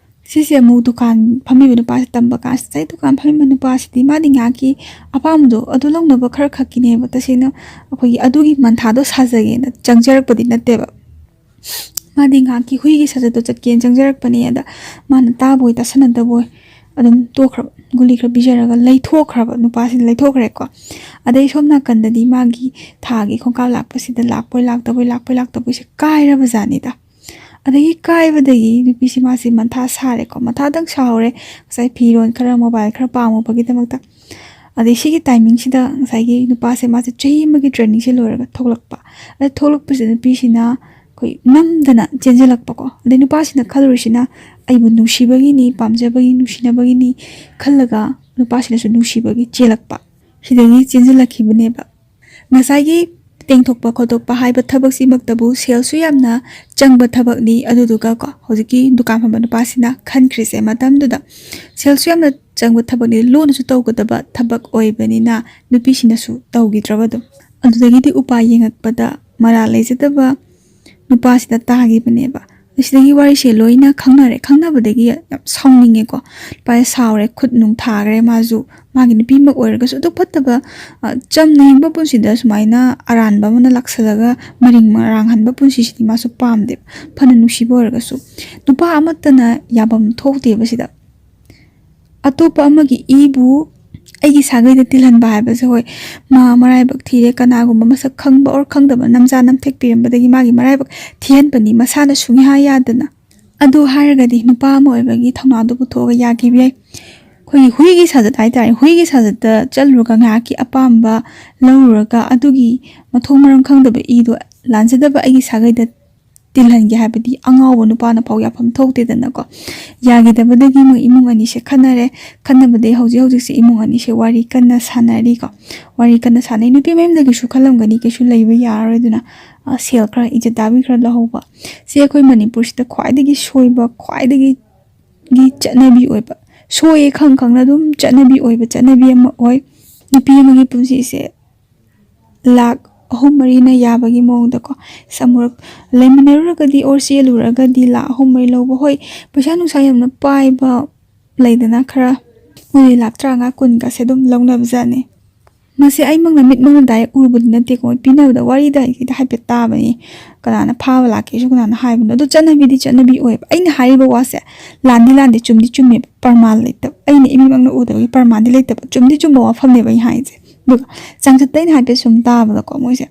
ꯁꯤꯁꯦ ꯑꯃꯨꯛ ꯗꯨꯀꯥꯟ ꯐꯝꯃꯤꯕ ꯅꯨꯄꯥꯁꯦ ꯇꯝꯕ ꯀꯥꯟꯁꯤꯗ, ꯉꯁꯥꯏ ꯗꯨꯀꯥꯟ ꯐꯝꯃꯤꯕ ꯅꯨꯄꯥꯁꯤꯗꯤ ꯃꯥꯗꯤ ꯉꯥꯏꯍꯥꯛꯀꯤ ꯑꯄꯥꯝꯕꯗꯣ ꯑꯗꯨ ꯂꯧꯅꯕ ꯈꯔ ꯈꯛꯀꯤꯅꯦꯕ꯫ ꯇꯁꯦꯡꯅ ꯑꯩꯈꯣꯏꯒꯤ ꯑꯗꯨꯒꯤ ꯃꯟꯊꯥꯗꯣ ꯁꯥꯖꯒꯦꯅ ꯆꯪꯖꯔꯛꯄꯗꯤ ꯅꯠꯇꯦꯕ꯫ ꯃꯥꯗꯤ ꯉꯥꯏꯍꯥꯛꯀꯤ ꯍꯨꯏꯒꯤ ꯁꯖꯠꯇꯣ ꯆꯠꯀꯦꯅ ꯆꯪꯖꯔꯛꯄꯅꯦ꯫ ꯑꯗ ꯃꯥꯅ ꯇꯥꯕꯣꯏ ꯇꯥꯁꯟꯅꯗꯕꯣꯏ ꯑꯗꯨꯝ ꯇꯣꯛꯈ꯭ꯔꯕ꯫ ꯒꯨꯂꯤ ꯈꯔ ꯄꯤꯖꯔꯒ ꯂꯩꯊꯣꯛꯈ꯭ꯔꯕ, ꯅꯨꯄꯥꯁꯤꯅ ꯂꯩꯊꯣꯛꯈ꯭ꯔꯦꯀꯣ꯫ ꯑꯗꯩ ꯁꯣꯝ ꯅꯥꯀꯟꯗꯗꯤ ꯃꯥꯒꯤ ꯊꯥꯒꯤ ꯈꯣꯡꯀꯥꯞ ꯂꯥꯛꯄꯁꯤꯗ ꯂꯥꯛꯄꯣꯏ ꯂꯥꯛꯇꯕꯣꯏ, ꯂꯥꯛꯄꯣꯏ ꯂꯥꯛꯇꯕꯣꯏꯁꯦ ꯀꯥꯏꯔꯕ ꯖꯥꯠꯅꯤꯗ꯫ ꯑꯗꯒꯤ ꯀꯥꯏꯕꯗꯒꯤ ꯅꯨꯄꯤꯁꯤ ꯃꯥꯁꯤ ꯃꯊꯥ ꯁꯥꯔꯦꯀꯣ, ꯃꯊꯥꯗꯪ ꯁꯥꯍꯧꯔꯦ꯫ ꯉꯁꯥꯏ ꯐꯤꯔꯣꯜ ꯈꯔ, ꯃꯣꯕꯥꯏꯜ ꯈꯔ ꯄꯥꯝꯃꯨꯕꯒꯤꯗꯃꯛꯇ꯫ ꯑꯗꯩ ꯁꯤꯒꯤ ꯇꯥꯏꯃꯤꯡꯁꯤꯗ ꯉꯁꯥꯏꯒꯤ ꯅꯨꯄꯥꯁꯦ, ꯃꯥꯁꯦ ꯆꯍꯤ ꯑꯃꯒꯤ ꯇ꯭ꯔꯦꯅꯤꯡꯁꯦ ꯂꯣꯏꯔꯒ ꯊꯣꯛꯂꯛꯄ꯫ ꯑꯗ ꯊꯣꯛꯂꯛꯄꯁꯤꯗ ꯅꯨꯄꯤꯁꯤꯅ ꯑꯩꯈꯣꯏ ꯅꯝꯗꯅ ꯆꯦꯟꯁꯤꯜꯂꯛꯄꯀꯣ꯫ ꯑꯗꯩ ꯅꯨꯄꯥꯁꯤꯅ ꯈꯜꯂꯨꯔꯤꯁꯤꯅ ꯑꯩꯕꯨ ꯅꯨꯡꯁꯤꯕꯒꯤꯅꯤ, ꯄꯥꯝꯖꯕꯒꯤ, ꯅꯨꯡꯁꯤꯅꯕꯒꯤꯅꯤ ꯈꯜꯂꯒ ꯅꯨꯄꯥꯁꯤꯅꯁꯨ ꯅꯨꯡꯁꯤꯕꯒꯤ ꯆꯦꯜꯂꯛꯄ꯫ ꯁꯤꯗꯒꯤ ꯆꯦꯟꯁꯤꯜꯂꯛꯈꯤꯕꯅꯦꯕ꯫ ꯉꯁꯥꯏꯒꯤ ꯇꯦꯡꯊꯣꯛꯄ ꯈꯣꯠꯇꯣꯛꯄ ꯍꯥꯏꯕ ꯊꯕꯛꯁꯤꯃꯛꯇꯕꯨ ꯁꯦꯜꯁꯨ ꯌꯥꯝꯅ ꯆꯪꯕ ꯊꯕꯛꯅꯤ꯫ ꯑꯗꯨꯗꯨꯒ ꯀꯣ, ꯍꯧꯖꯤꯛꯀꯤ ꯗꯨꯀꯥꯟ ꯐꯝꯕ ꯅꯨꯄꯥꯁꯤꯅ ꯈꯟꯈ꯭ꯔꯤꯁꯦ ꯃꯇꯝꯗꯨꯗ ꯁꯦꯜꯁꯨ ꯌꯥꯝꯅ ꯆꯪꯕ ꯊꯕꯛꯅꯤ, ꯂꯣꯟꯅꯁꯨ ꯇꯧꯒꯗꯕ ꯊꯕꯛ ꯑꯣꯏꯕꯅꯤꯅ ꯅꯨꯄꯤꯁꯤꯅꯁꯨ ꯇꯧꯈꯤꯗ꯭ꯔꯕꯗꯣ꯫ ꯑꯗꯨꯗꯒꯤꯗꯤ ꯎꯄꯥꯏ ꯌꯦꯡꯉꯛꯄꯗ ꯃꯔꯥꯜ ꯂꯩꯖꯗꯕ ꯅꯨꯄꯥꯁꯤꯗ ꯇꯥꯈꯤꯕꯅꯦꯕ꯫ ꯁꯤꯗꯒꯤ ꯋꯥꯔꯤꯁꯦ ꯂꯣꯏꯅ ꯈꯪꯅꯔꯦ꯫ ꯈꯪꯅꯕꯗꯒꯤ ꯌꯥꯝ ꯁꯥꯎꯅꯤꯡꯉꯦꯀꯣ꯫ ꯅꯨꯄꯥꯁꯦ ꯁꯥꯎꯔꯦ, ꯈꯨꯠ ꯅꯨꯡ ꯊꯥꯈ꯭ꯔꯦ꯫ ꯃꯥꯁꯨ ꯃꯥꯒꯤ ꯅꯨꯄꯤꯃꯛ ꯑꯣꯏꯔꯒꯁꯨ ꯑꯗꯨꯛ ꯐꯠꯇꯕ, ꯑ, ꯆꯝꯅ ꯍꯤꯡꯕ ꯄꯨꯟꯁꯤꯗ ꯁꯨꯃꯥꯏꯅ ꯑꯔꯥꯟꯕ ꯑꯃꯅ ꯂꯥꯛꯁꯜꯂꯒ ꯃꯔꯤꯡ ꯃꯔꯥꯡꯍꯟꯕ ꯄꯨꯟꯁꯤꯁꯤꯗꯤ ꯃꯥꯁꯨ ꯄꯥꯝꯗꯦꯕ꯫ ꯐꯅ ꯅꯨꯡꯁꯤꯕ ꯑꯣꯏꯔꯒꯁꯨ ꯅꯨꯄꯥ ꯑꯃꯠꯇꯅ ꯌꯥꯐꯝ ꯊꯣꯛꯇꯦꯕ ꯁꯤꯗ꯫ ꯑꯇꯣꯞꯄ ꯑꯃꯒꯤ ꯏꯕꯨ ꯑꯩꯒꯤ ꯁꯥꯒꯩꯗ ꯇꯤꯜꯍꯟꯕ ꯍꯥꯏꯕꯁꯦ, ꯍꯣꯏ, ꯃꯥ ꯃꯔꯥꯏꯕꯛ ꯊꯤꯔꯦ, ꯀꯅꯥꯒꯨꯝꯕ ꯃꯁꯛ ꯈꯪꯕ ꯑꯣꯔ ꯈꯪꯗꯕ ꯅꯝꯖꯥ ꯅꯝꯊꯦꯛ ꯄꯤꯔꯝꯕꯗꯒꯤ ꯃꯥꯒꯤ ꯃꯔꯥꯏꯕꯛ ꯊꯤꯍꯟꯕꯅꯤ, ꯃꯁꯥꯅ ꯁꯨꯡꯌꯥ ꯌꯥꯗꯅ꯫ ꯑꯗꯨ ꯍꯥꯏꯔꯒꯗꯤ ꯅꯨꯄꯥ ꯑꯃ ꯑꯣꯏꯕꯒꯤ ꯊꯧꯅꯥꯗꯨ ꯄꯨꯊꯣꯛꯑꯒ ꯌꯥꯈꯤꯕ ꯌꯥꯏ꯫ ꯑꯩꯈꯣꯏꯒꯤ ꯍꯨꯏꯒꯤ ꯁꯥꯖꯠ ꯍꯥꯏꯇꯥꯔꯦ, ꯍꯨꯏꯒꯤ ꯁꯥꯖꯠꯇ ꯆꯠꯂꯨꯔꯒ ꯉꯥꯏꯍꯥꯛꯀꯤ ꯑꯄꯥꯝꯕ ꯂꯧꯔꯨꯔꯒ ꯑꯗꯨꯒꯤ ꯃꯊꯣꯡ ꯃꯔꯝ ꯈꯪꯗꯕ ꯏꯗꯣ ꯂꯥꯟꯖꯗꯕ ꯑꯩꯒꯤ ꯁꯥꯒꯩꯗ ꯇꯤꯜꯍꯟꯒꯦ ꯍꯥꯏꯕꯗꯤ ꯑꯉꯥꯎꯕ ꯅꯨꯄꯥꯅ ꯐꯥꯎ ꯌꯥꯐꯝ ꯊꯣꯛꯇꯦꯗꯅꯀꯣ꯫ ꯌꯥꯈꯤꯗꯕꯗꯒꯤ ꯃꯣꯏ ꯏꯃꯨꯡ ꯑꯅꯤꯁꯦ ꯈꯠꯅꯔꯦ꯫ ꯈꯠꯅꯕꯗꯒꯤ ꯍꯧꯖꯤꯛ ꯍꯧꯖꯤꯛꯁꯦ ꯏꯃꯨꯡ ꯑꯅꯤꯁꯦ ꯋꯥꯔꯤ ꯀꯟꯅ ꯁꯥꯟꯅꯔꯤꯀꯣ꯫ ꯋꯥꯔꯤ ꯀꯟꯅ ꯁꯥꯟꯅꯩ꯫ ꯅꯨꯄꯤ ꯃꯌꯨꯝꯗꯒꯤꯁꯨ ꯈꯜꯂꯝꯒꯅꯤ, ꯀꯩꯁꯨ ꯂꯩꯕ ꯌꯥꯔꯔꯣꯏ ꯑꯗꯨꯅ, ꯑ, ꯁꯦꯜ ꯈꯔ, ꯏꯖꯠ ꯇꯥꯕꯤ ꯈꯔ ꯂꯧꯍꯧꯕ꯫ ꯁꯤ ꯑꯩꯈꯣꯏ ꯃꯅꯤꯄꯨꯔꯁꯤꯗ ꯈ꯭ꯋꯥꯏꯗꯒꯤ ꯁꯣꯏꯕ, ꯈ꯭ꯋꯥꯏꯗꯒꯤ ꯒꯤ ꯆꯠꯅꯕꯤ ꯑꯣꯏꯕ, ꯁꯣꯏꯌꯦ ꯈꯪ ꯈꯪꯅ ꯑꯗꯨꯝ ꯆꯠꯅꯕꯤ ꯑꯣꯏꯕ ꯆꯠꯅꯕꯤ ꯑꯃ ꯑꯣꯏ꯫ ꯅꯨꯄꯤ ꯑꯃꯒꯤ ꯄꯨꯟꯁꯤꯁꯦ ꯂꯥꯛ ꯑꯍꯨꯝ ꯃꯔꯤꯅ ꯌꯥꯕꯒꯤ ꯃꯑꯣꯡꯗꯀꯣ꯫ ꯁꯃꯨꯔꯛ ꯂꯩꯃꯤꯟꯅꯔꯨꯔꯒꯗꯤ ꯑꯣꯔ ꯆꯦꯜꯂꯨꯔꯒꯗꯤ ꯂꯥꯛ ꯑꯍꯨꯝ ꯃꯔꯤ ꯂꯧꯕ, ꯍꯣꯏ, ꯄꯩꯁꯥ ꯅꯨꯡꯁꯥ ꯌꯥꯝꯅ ꯄꯥꯏꯕ ꯂꯩꯗꯅ ꯈꯔ, ꯃꯣꯏꯗꯤ ꯂꯥꯛ ꯇꯔꯥꯃꯉꯥ ꯀꯨꯟꯒꯁꯦ ꯑꯗꯨꯝ ꯂꯧꯅꯕꯖꯥꯠꯅꯤ꯫ ꯃꯁꯤ ꯑꯩꯃꯛꯅ ꯃꯤꯠꯃꯛꯅ ꯗꯥꯏꯔꯦꯛ ꯎꯔꯨꯕꯗꯤ ꯅꯠꯇꯦꯀꯣ, ꯄꯤꯅꯕꯗ ꯋꯥꯔꯤꯗ ꯍꯦꯛꯇ ꯍꯥꯏꯐꯦꯠ ꯇꯥꯕꯅꯤ꯫ ꯀꯅꯥꯅ ꯐꯥꯕ ꯂꯥꯛꯀꯦꯁꯨ ꯀꯅꯥꯅ ꯍꯥꯏꯕꯅꯣ? ꯑꯗꯣ ꯆꯠꯅꯕꯤꯗꯤ ꯆꯠꯅꯕꯤ ꯑꯣꯏꯌꯦꯕ꯫ ꯑꯩꯅ ꯍꯥꯏꯔꯤꯕ ꯋꯥꯁꯦ ꯂꯥꯟꯗꯤ ꯂꯥꯟꯗꯦ, ꯆꯨꯝꯗꯤ ꯆꯨꯝꯃꯦꯕ, ꯄ꯭ꯔꯃꯥꯟ ꯂꯩꯇꯕ꯫ ꯑꯩꯅ ꯏꯃꯤꯠꯃꯛꯅ ꯎꯗꯕꯒꯤ ꯄ꯭ꯔꯃꯥꯟꯗꯤ ꯂꯩꯇꯕ, ꯆꯨꯝꯗꯤ ꯆꯨꯝꯕ ꯋꯥꯐꯝꯅꯦꯕ ꯑꯩꯅ ꯍꯥꯏꯁꯦ꯫ ꯑꯗꯨꯒ ꯆꯥꯡꯆꯠꯇ ꯑꯩꯅ ꯍꯥꯏꯐꯦꯠ ꯁꯨꯝ ꯇꯥꯕꯗꯀꯣ, ꯃꯣꯏꯁꯦ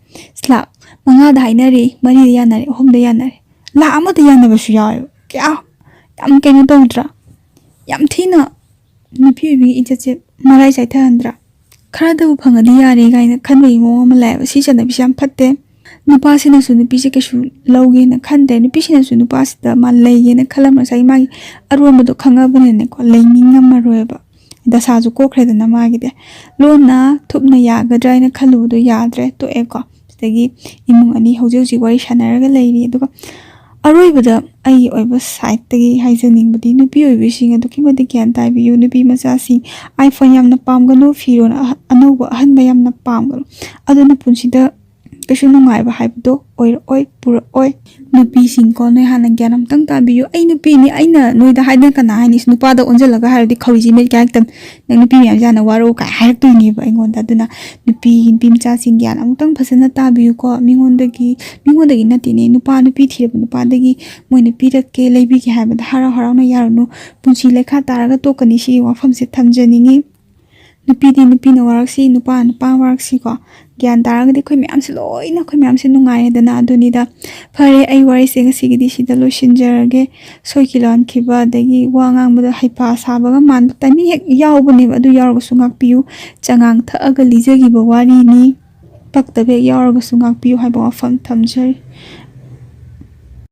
ꯂꯥꯛ ꯃꯉꯥꯗ ꯍꯥꯏꯅꯔꯤ, ꯃꯔꯤꯗ ꯌꯥꯅꯔꯤ, ꯑꯍꯨꯝꯗ ꯌꯥꯅꯔꯤ, ꯂꯥꯛ ꯑꯃꯗ ꯌꯥꯅꯕꯁꯨ ꯌꯥꯎꯋꯦꯕ꯫ ꯀꯌꯥ ꯌꯥꯝ ꯀꯩꯅꯣ ꯇꯧꯗ꯭ꯔꯥ? ꯌꯥꯝ ꯊꯤꯅ ꯅꯨꯄꯤ ꯑꯣꯏꯕꯒꯤ ꯏꯖꯠꯁꯦ ꯃꯔꯥꯏ ꯆꯥꯏꯊꯍꯟꯗ꯭ꯔꯥ? ꯈꯔꯗꯕꯨ ꯐꯪꯉꯗꯤ ꯌꯥꯔꯦ ꯀꯥꯏꯅ ꯈꯟꯕꯒꯤ ꯃꯑꯣꯡ ꯑꯃ ꯂꯥꯛꯑꯦꯕ꯫ ꯁꯤ ꯆꯠꯅꯕꯤꯁꯦ ꯌꯥꯝ ꯐꯠꯇꯦ꯫ ꯅꯨꯄꯥꯁꯤꯅꯁꯨ ꯅꯨꯄꯤꯁꯦ ꯀꯩꯁꯨ ꯂꯧꯒꯦꯅ ꯈꯟꯗ꯭ꯔꯦ, ꯅꯨꯄꯤꯁꯤꯅꯁꯨ ꯅꯨꯄꯥꯁꯤꯗ ꯃꯥ ꯂꯩꯒꯦꯅ ꯈꯜꯂꯝꯃꯣꯏ꯫ ꯉꯁꯥꯏꯒꯤ ꯃꯥꯒꯤ ꯑꯔꯣꯟꯕꯗꯣ ꯈꯪꯉꯕꯅꯤꯅꯀꯣ, ꯂꯩꯅꯤꯡꯉꯝꯃꯔꯣꯏꯕ꯫ ꯗꯁꯥꯁꯨ ꯀꯣꯛꯈ꯭ꯔꯦꯗꯅ ꯃꯥꯒꯤꯗꯤ꯫ ꯂꯣꯟꯅ ꯊꯨꯞꯅ ꯌꯥꯒꯗ꯭ꯔꯥ ꯍꯥꯏꯅ ꯈꯜꯂꯨꯕꯗꯣ ꯌꯥꯗ꯭ꯔꯦ, ꯇꯣꯛꯑꯦꯀꯣ꯫ ꯁꯤꯗꯒꯤ ꯏꯃꯨꯡ ꯑꯅꯤ ꯍꯧꯖꯤꯛ ꯍꯧꯖꯤꯛ ꯋꯥꯔꯤ ꯁꯥꯟꯅꯔꯒ ꯂꯩꯔꯤ꯫ ꯑꯗꯨꯒ ꯑꯔꯣꯏꯕꯗ ꯑꯩꯒꯤ ꯑꯣꯏꯕ ꯁꯥꯏꯠꯇꯒꯤ ꯍꯥꯏꯖꯅꯤꯡꯕꯗꯤ, ꯅꯨꯄꯤ ꯑꯣꯏꯕꯤꯁꯤꯡ ꯑꯗꯨꯛꯀꯤ ꯃꯇꯤꯛ ꯒ꯭ꯌꯥꯟ ꯇꯥꯕꯤꯌꯨ꯫ ꯅꯨꯄꯤ ꯃꯆꯥꯁꯤꯡ iPhone ꯌꯥꯝꯅ ꯄꯥꯝꯒꯅꯨ, ꯐꯤꯔꯣꯜ ꯑꯍ-, ꯑꯅꯧꯕ ꯑꯍꯟꯕ ꯌꯥꯝꯅ ꯄꯥꯝꯒꯅꯨ꯫ ꯑꯗꯨꯅ ꯄꯨꯟꯁꯤꯗ ꯀꯩꯁꯨ ꯅꯨꯡꯉꯥꯏꯕ ꯍꯥꯏꯕꯗꯣ ꯑꯣꯏꯔꯛꯑꯣꯏ, ꯄꯨꯔꯛꯑꯣꯏ꯫ ꯅꯨꯄꯤꯁꯤꯡꯀꯣ, ꯅꯣꯏ ꯍꯥꯟꯅ ꯒ꯭ꯌꯥꯟ ꯑꯝꯇꯪ ꯇꯥꯕꯤꯌꯨ꯫ ꯑꯩ ꯅꯨꯄꯤꯅꯤ, ꯑꯩꯅ ꯅꯣꯏꯗ ꯍꯥꯏꯗꯅ ꯀꯅꯥ ꯍꯥꯏꯅꯤ? ꯅꯨꯄꯥꯗ ꯑꯣꯟꯁꯤꯜꯂꯒ ꯍꯥꯏꯔꯗꯤ ꯈꯧꯔꯤꯁꯤ ꯃꯩ ꯀꯥꯏꯔꯛꯇꯕ, "ꯅꯪ ꯅꯨꯄꯤ ꯃꯌꯥꯝꯁꯦ ꯍꯥꯟꯅ ꯋꯥꯔꯛꯎ" ꯀꯥꯏ ꯍꯥꯏꯔꯛꯇꯣꯏꯅꯦꯕ ꯑꯩꯉꯣꯟꯗ꯫ ꯑꯗꯨꯅ ꯅꯨꯄꯤ, ꯅꯨꯄꯤ ꯃꯆꯥꯁꯤꯡ ꯒ꯭ꯌꯥꯟ ꯑꯃꯨꯛꯇꯪ ꯐꯖꯅ ꯇꯥꯕꯤꯌꯨꯀꯣ꯫ ꯃꯤꯉꯣꯟꯗꯒꯤ, ꯃꯤꯉꯣꯟꯗꯒꯤ ꯅꯠꯇꯦꯅꯦ, ꯅꯨꯄꯥ, ꯅꯨꯄꯤ ꯊꯤꯔꯕ ꯅꯨꯄꯥꯗꯒꯤ ꯃꯣꯏꯅ ꯄꯤꯔꯛꯀꯦ, ꯂꯩꯕꯤꯒꯦ ꯍꯥꯏꯕꯗ ꯍꯔꯥꯎ ꯍꯔꯥꯎꯅ ꯌꯥꯔꯨꯅꯨ꯫ ꯄꯨꯟꯁꯤ ꯂꯩꯈꯥ ꯇꯥꯔꯒ ꯇꯣꯛꯀꯅꯤ꯫ ꯁꯤꯒꯤ ꯋꯥꯐꯝꯁꯦ ꯊꯝꯖꯅꯤꯡꯉꯤ꯫ ꯅꯨꯄꯤꯗꯤ ꯅꯨꯄꯤꯅ ꯋꯥꯔꯛꯁꯤ, ꯅꯨꯄꯥ ꯅꯨꯄꯥ ꯋꯥꯔꯛꯁꯤꯀꯣ꯫ ꯒ꯭ꯌꯥꯟ ꯇꯥꯔꯒꯗꯤ ꯑꯩꯈꯣꯏ ꯃꯌꯥꯝꯁꯦ ꯂꯣꯏꯅ, ꯑꯩꯈꯣꯏ ꯃꯌꯥꯝꯁꯦ ꯅꯨꯡꯉꯥꯏꯔꯦꯗꯅ꯫ ꯑꯗꯨꯅꯤꯗ꯫ ꯐꯔꯦ, ꯑꯩ ꯋꯥꯔꯤꯁꯦ ꯉꯁꯤꯒꯤꯗꯤ ꯁꯤꯗ ꯂꯣꯏꯁꯤꯟꯖꯔꯒꯦ꯫ ꯁꯣꯏꯈꯤ ꯂꯥꯟꯈꯤꯕ ꯑꯗꯒꯤ ꯋꯥ ꯉꯥꯡꯕꯗ ꯍꯩꯄꯥ ꯁꯥꯕꯒ ꯃꯥꯟꯕ ꯇꯥꯏꯃꯤꯡ ꯍꯦꯛ ꯌꯥꯎꯕꯅꯦꯕ꯫ ꯑꯗꯨ ꯌꯥꯎꯔꯒꯁꯨ ꯉꯥꯛꯄꯤꯌꯨ꯫ ꯆꯉꯥꯡ ꯊꯛꯑꯒ ꯂꯤꯖꯈꯤꯕ ꯋꯥꯔꯤꯅꯤ꯫ ꯄꯛꯇꯕ ꯍꯦꯛ ꯌꯥꯎꯔꯒꯁꯨ ꯉꯥꯛꯄꯤꯌꯨ ꯍꯥꯏꯕ ꯋꯥꯐꯝ ꯊꯝꯖꯔꯤ꯫